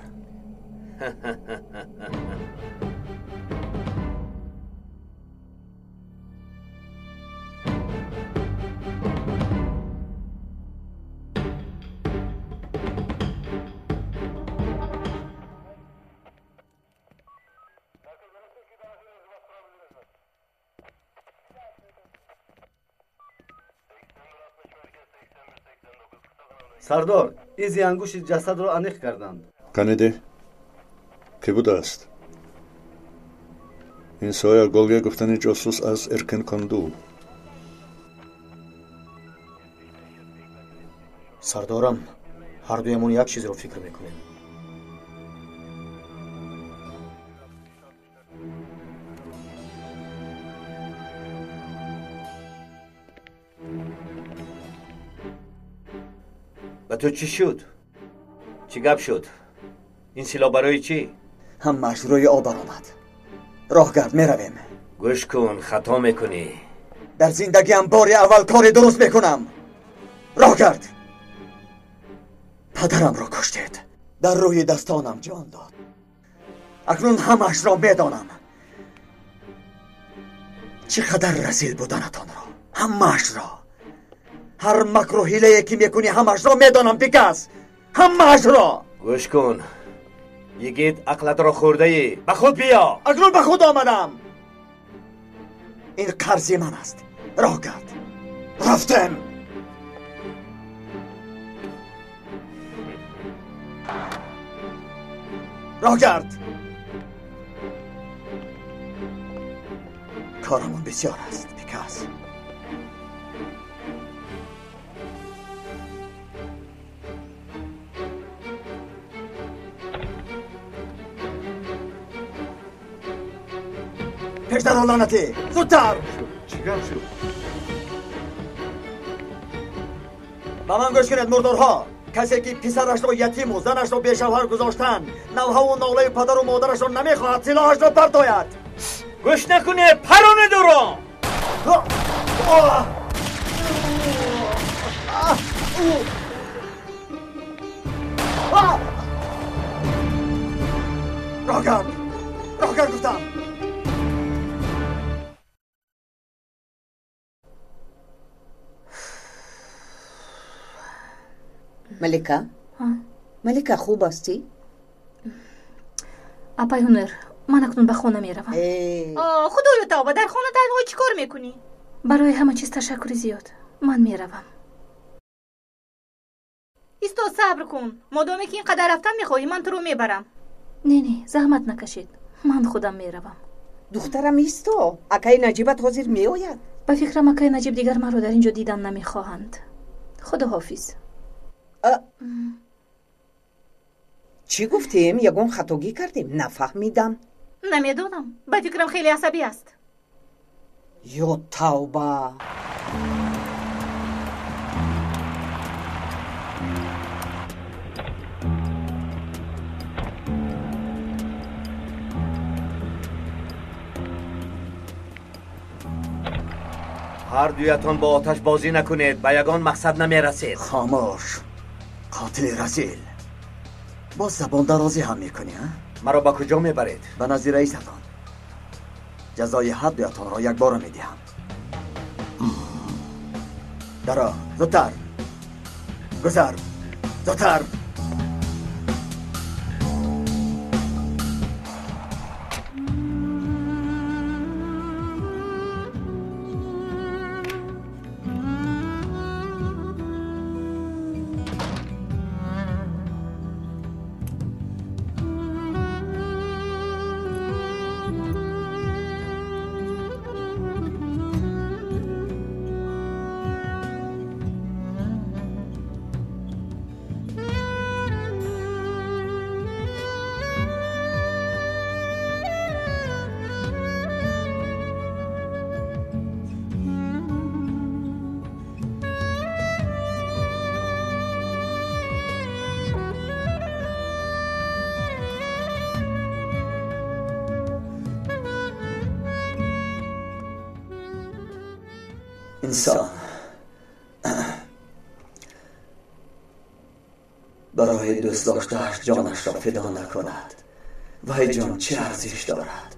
[SPEAKER 3] Сардор, изи ангушти ҷасадро аниқ карданд.
[SPEAKER 2] Каниде, кӣ будааст? Ин соя Голге гуфтани ҷосус аз Эркенконду.
[SPEAKER 8] Сардорам, ҳардуямон як чизро фикр мекунем.
[SPEAKER 12] Ба ту чӣ шуд? Чӣ гап шуд? Ин силоҳ барои чӣ?
[SPEAKER 7] Ҳамааш рӯи об баромад. Роҳ гард, меравем.
[SPEAKER 12] Гӯш кун, хато мекунӣ.
[SPEAKER 7] Дар зиндагиам бори аввал кори дуруст мекунам. Роҳ гард. Падарамро куштед. Дар рӯи дастонам ҷон дод. Акнун ҳамаашро медонам. Чӣ қадар разил буданатонро, ҳамаашро. Ҳар макру ҳилае ки мекунӣ ҳамаашро медонам, Пикас. Ҳамаашро.
[SPEAKER 12] Гӯш кун, йигит, ақлатро хӯрдаӣ. Ба худ биё.
[SPEAKER 7] Акнун ба худ омадам. Ин қарзи ман аст. Роҳ гард. Рафтем. Роҳ гард. Корамон бисёр аст, Пикас. Пешдаро, лаънатӣ, зудтар!
[SPEAKER 6] Чӣ гап шуд?
[SPEAKER 7] Ба ман гӯш кунед, мурдорҳо. Касе ки писарашро ятиму занашро бешавҳар гузоштанд, навҳаву нолаи падару модарашро намехоҳад, силоҳашро партояд.
[SPEAKER 12] Гӯш накунед, паронед ӯро!
[SPEAKER 7] Роҳ гард, роҳ гард гуфтам.
[SPEAKER 13] Малика? Малика, хуб ҳастӣ?
[SPEAKER 5] Апай Ҳунар, ман акнун ба хона меравам. Худоё тавба, дар хона танҳо чӣ кор мекунӣ? Барои ҳама чиз ташаккури зиёд. Ман меравам. Исто, сабр кун. Модоме ки ин қадар рафтан мехоҳӣ, ман туро мебарам. Не, не, заҳмат накашед. Ман худам меравам.
[SPEAKER 13] Духтарам, исто. Акаи Наҷибат ҳозир меояд.
[SPEAKER 5] Ба фикрам, акаи Наҷиб дигар маро дар ин ҷо дидан намехоҳанд. Худоҳофиз.
[SPEAKER 13] Чӣ гуфтем? Ягон хатогӣ кардем? Нафаҳмидам.
[SPEAKER 5] Намедонам. Ба фикрам, хеле асабӣ аст.
[SPEAKER 13] Ё тавба!
[SPEAKER 12] Ҳар дуятон бо оташ бозӣ накунед, ба ягон мақсад намерасед.
[SPEAKER 7] Хомӯш, қотили разил. Боз забондарозӣ ҳам мекунӣ, а?
[SPEAKER 12] Маро ба куҷо мебаред?
[SPEAKER 7] Ба назди раисатон. Ҷазои ҳар дуятонро якбора медиҳам. Даро, зудтар. Гузар, зудтар. Инсон барои дӯст доштааш ҷонашро фидо накунад, вай ҷон чӣ арзиш дорад?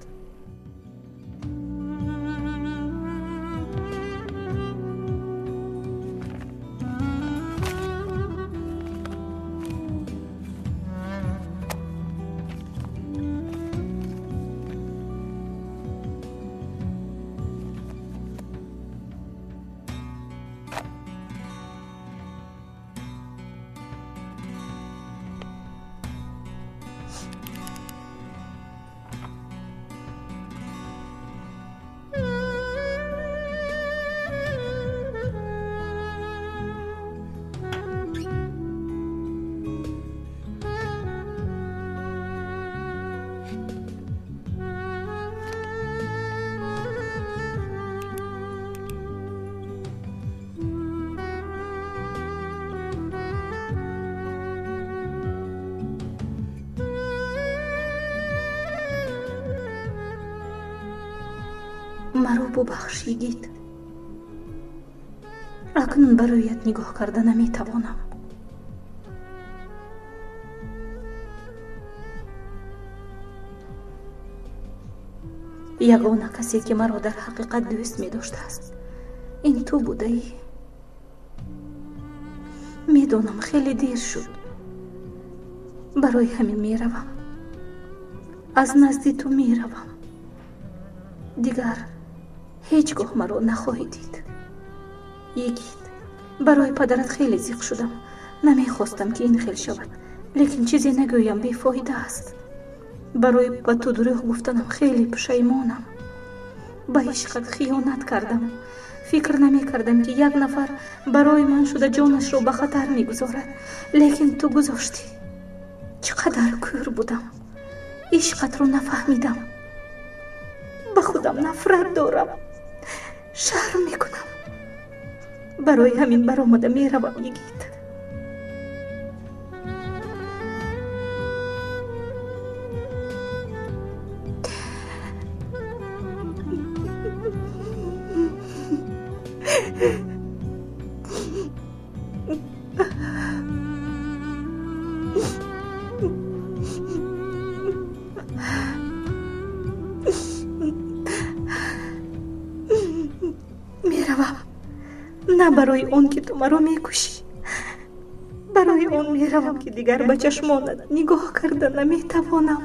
[SPEAKER 5] Маро бубахш, йигит. Акнун ба рӯят нигоҳ карда наметавонам. Ягона касе, ки маро дар ҳақиқат дӯст медоштааст, ин ту будаӣ. Медонам, хеле дер шуд. Барои ҳамин меравам. Аз назди ту меравам. Дигар ҳеҷ гоҳ маро нахоҳӣ дид. Йигит, барои падарат хеле зиқ шудам. Намехостам, ки ин хел шавад, лекин чизе нагӯям бефоида аст. Барои ба ту дурӯғ гуфтанам хеле пушаймонам. Ба ишқат хиёнат кардам. Фикр намекардам, ки як нафар барои ман шуда ҷонашро ба хатар мегузорад, лекин ту гузоштӣ. Чӣ қадар кӯр будам, ишқатро нафаҳмидам. Ба худам нафрат дорам, шарм мекунам. Барои ҳамин баромада меравам, йигит. Меравам на барои он, ки ту маро мекушӣ, барои он меравам, ки дигар ба чашмонат нигоҳ карда наметавонам.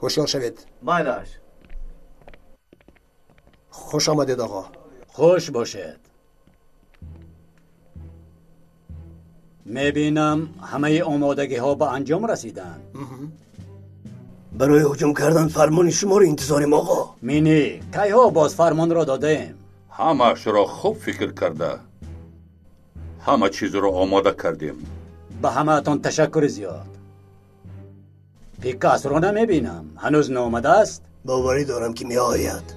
[SPEAKER 16] Ҳушёр шавед.
[SPEAKER 3] Майлаш.
[SPEAKER 16] Хуш омадед, оғо.
[SPEAKER 11] Хуш бошед. Мебинам, ҳамаи омодагиҳо ба анҷом расиданд.
[SPEAKER 16] Барои ҳуҷум кардан фармони шуморо интизорем, оғо.
[SPEAKER 11] Мини, кайҳо боз фармонро додаем?
[SPEAKER 17] Ҳамаашро хуб фикр карда, ҳама чизро омода кардем.
[SPEAKER 11] Ба ҳамаатон ташаккури зиёд. Пикасро намебинам, ҳанӯз наомадааст?
[SPEAKER 16] Боварӣ дорам, ки меояд.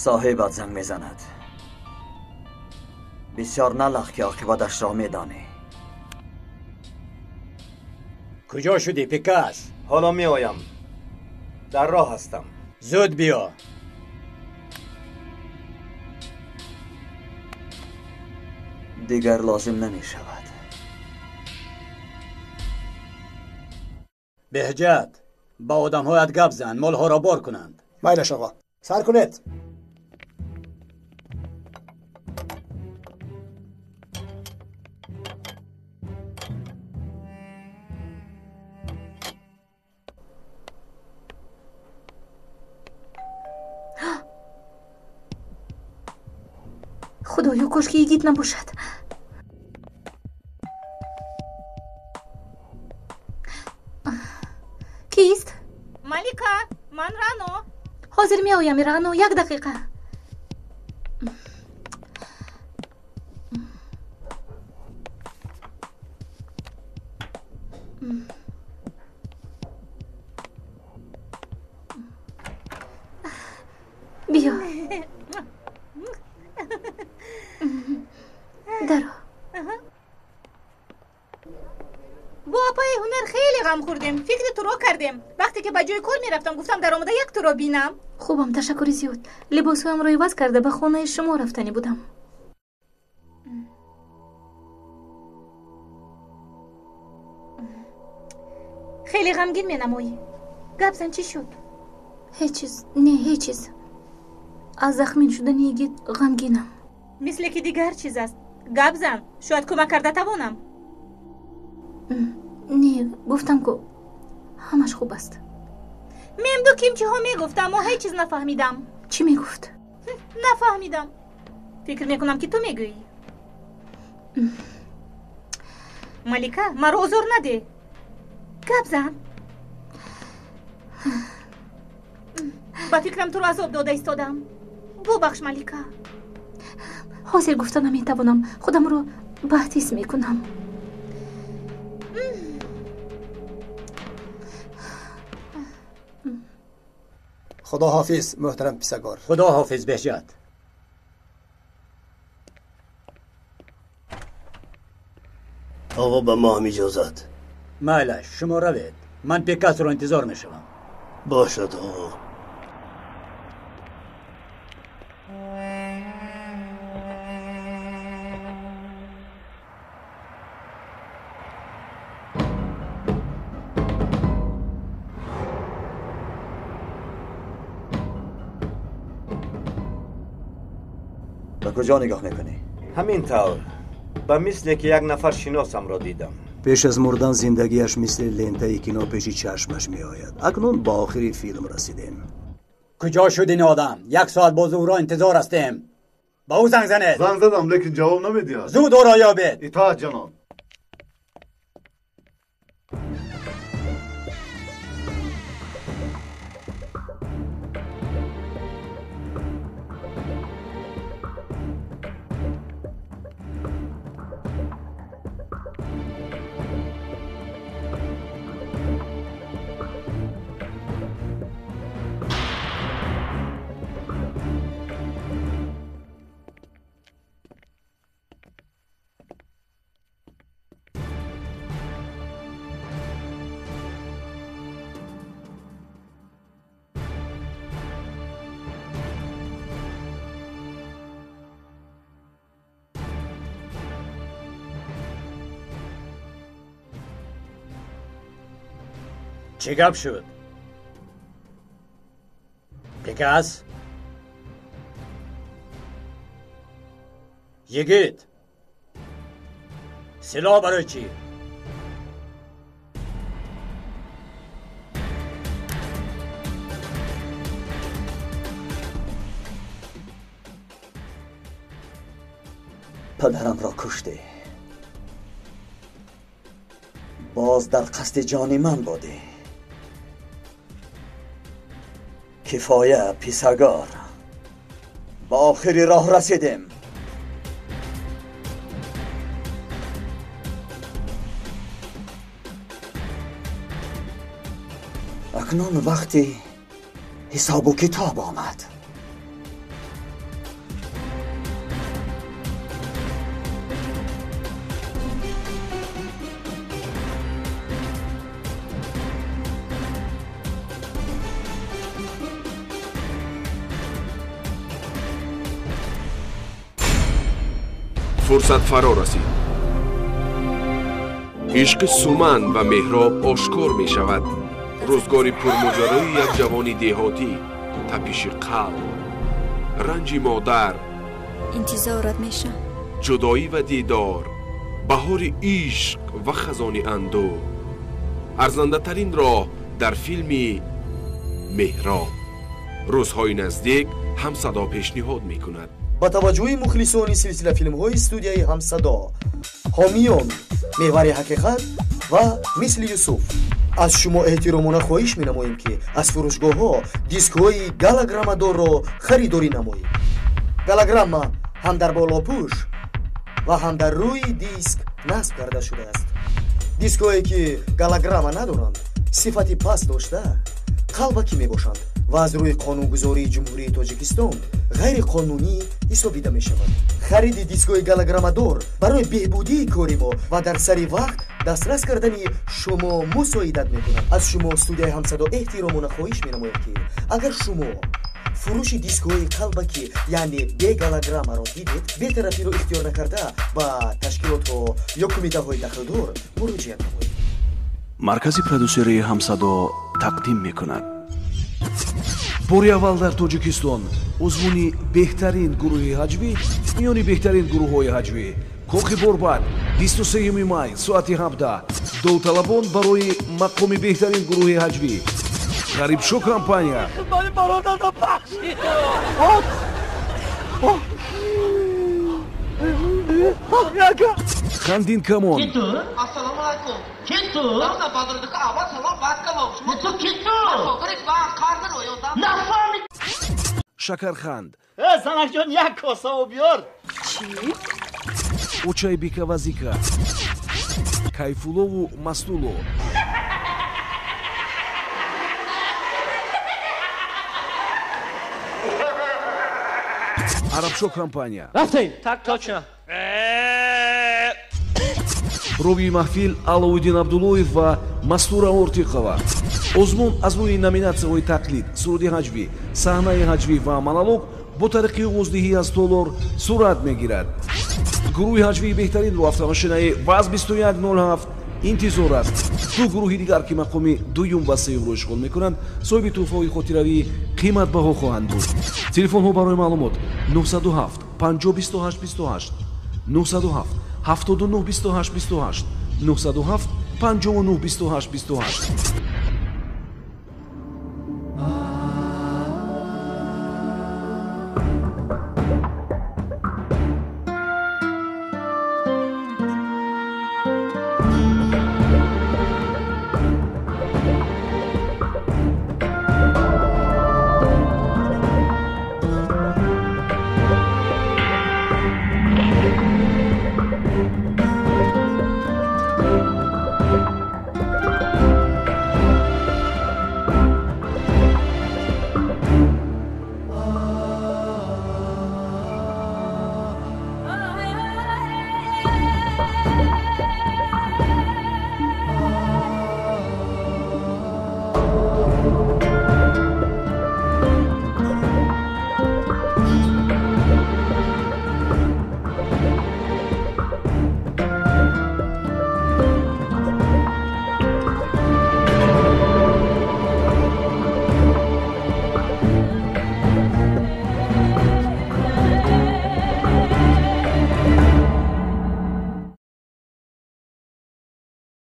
[SPEAKER 7] Соҳибат занг мезанад. Бисёр налах, ки оқибаташро медонӣ.
[SPEAKER 11] Куҷо шудӣ, Пикас?
[SPEAKER 12] Ҳоло меоям, дар роҳ ҳастам.
[SPEAKER 11] Зуд биё.
[SPEAKER 7] Дигар лозим намешавад.
[SPEAKER 11] Беҳҷат, ба одамҳоят гап зан, молҳоро бор кунанд.
[SPEAKER 16] Майлаш оға, сар кунед.
[SPEAKER 5] Худоё, кошки йигит набошад. Кист? Малика, ман Рано. Ҳозир меоям, Рано, як дақиқа. Биё. Даро. Бо апаи ҳунар хеле ғам хӯрдем, фикри туро кардем. Вақте ки ба ҷои кор мерафтам, гуфтам дар омада як туро бинам. Хубам, ташаккури зиёд. Либосҳоямро иваз карда ба хонаи шумо рафтанӣ будам. Хеле ғамгин менамоӣ. Гап зан, чӣ шуд? Ҳеҷ чиз, не, ҳеҷ чиз. Аз захмин шудани йигит ғамгинам. Мисле ки дигар чиз аст. Гап зан, шояд кӯмак карда тавонам. Не, гуфтам ку ҳамаш хуб аст. Мемду кимчиҳо мегуфт, аммо ҳеҷ чиз нафаҳмидам. Чӣ мегуфт? Нафаҳмидам. Фикр мекунам ки ту мегӯӣ. Малика, маро озор надеҳ. Гап зан. Ба фикрам туро азоб дода истодам. Бубахш, Малика. Ҳозир гуфта наметавонам. Худамро бад ҳис мекунам.
[SPEAKER 16] Худо ҳофиз, муҳтарам писагор.
[SPEAKER 11] Худо ҳофиз, Беҳҷат.
[SPEAKER 16] Оға, ба мо ҳам иҷозат.
[SPEAKER 11] Майлаш, шумо равед. Ман Пикасро интизор мешавам.
[SPEAKER 16] Бошад, оға.
[SPEAKER 7] Ба куҷо нигоҳ мекунӣ?
[SPEAKER 12] Ҳамин тавр, ба мисле ки як нафар шиносамро дидам.
[SPEAKER 4] Пеш аз мурдан зиндагиаш мисли лентаи кино пеши чашмаш меояд. Акнун ба охири филм расидем.
[SPEAKER 11] Куҷо шуд ин одам? Як соат боз ӯро интизор ҳастем. Ба ӯ занг занед.
[SPEAKER 6] Занг задам, лекин ҷавоб намедиҳад.
[SPEAKER 11] Зуд ӯро ёбед.
[SPEAKER 6] Итоат, ҷаноб.
[SPEAKER 11] Чӣ гап шуд? Пикас? Йигит! Силоҳ барои чӣ?
[SPEAKER 7] Падарамро куштӣ. Боз дар қасди ҷони ман будӣ. Кифоя, писагор. Ба охири роҳ расидем. Акнун вақти ҳисобу китоб омад.
[SPEAKER 1] Фурсат фаро расид. Ишқи Суман ва Меҳроб ошкор мешавад. Рӯзгори пурмоҷарои як ҷавони деҳотӣ, тапиши қалб, ранҷи модар,
[SPEAKER 22] интизорат мешам,
[SPEAKER 1] ҷудоӣ ва дидор, баҳори ишқ ва хазони андӯҳ. Арзандатарин роҳ дар филми Меҳроб. Рӯзҳои наздик Ҳамсадо пешниҳод мекунад.
[SPEAKER 8] Ба таваҷҷӯҳи мухлисони силсила филмҳои студияи Ҳамсадо, ҳомиён Меҳвари ҳақиқат ва Мисли Юсуф, аз шумо эҳтиромона хоҳиш менамоем, ки аз фурӯшгоҳҳо дискҳои галограммадорро харидорӣ намоед. Галограмма ҳам дар болопӯш ва ҳам дар рӯи диск насб карда шудааст. Дискҳое ки галограмма надоранд, сифати паст дошта, қалбакӣ мебошанд ва аз рӯи қонунгузории Ҷумҳурии Тоҷикистон ғайриқонунӣ ҳисобида мешавад. Хариди дискҳои галограммадор барои беҳбудии кори мо ва дар сари вақт дастрас кардани шумо мусоидат мекунад. Аз шумо студияи Ҳамсадо эҳтиромона хоҳиш менамояд, ки агар шумо фурӯши дискҳои қалбакӣ, яъне бегалограммаро дидед, бетарафиро ихтиёр накарда ба ташкилотҳо ё кумитаҳои дахлдор муроҷиат намоед.
[SPEAKER 23] Маркази продюсерии Ҳамсадо тақдим мекунад. Бори аввал дар Тоҷикистон озмуни беҳтарин гурӯҳи ҳаҷвӣ миёни беҳтарин гурӯҳҳои ҳаҷвӣ Кохи Борбад 23 май соати 17. Довталабон барои мақоми беҳтарин гурӯҳи ҳаҷвӣ Ғарибшо компания, Хандин Камон, Шакарханд,
[SPEAKER 24] занакҷон, як коса об биёр.
[SPEAKER 23] Очай Бикавазика, Кайфуллову Мастулло, Арабшо компания.
[SPEAKER 24] Рафтем. Так точно.
[SPEAKER 23] Ровии маҳфил Аловиддин Абдуллоев ва Мастура Ортиқова. Озмун аз рӯи номинатсияҳои тақлид, суруди ҳаҷвӣ, саҳнаи ҳаҷвӣ ва монолог бо тариқи овоздиҳӣ аз толор сурат мегирад. Гурӯҳи ҳаҷвии беҳтаринро автомошинаи ВАЗ 2107 интизор аст. Ду гурӯҳи дигар, ки мақоми дуюм ва сеюмро ишғол мекунанд, соҳиби тӯҳфаҳои хотиравии қиматбаҳо хоҳанд буд. Телефонҳо барои маълумот 907 50 28 28, 907 79 28 28, 907 59 28 28.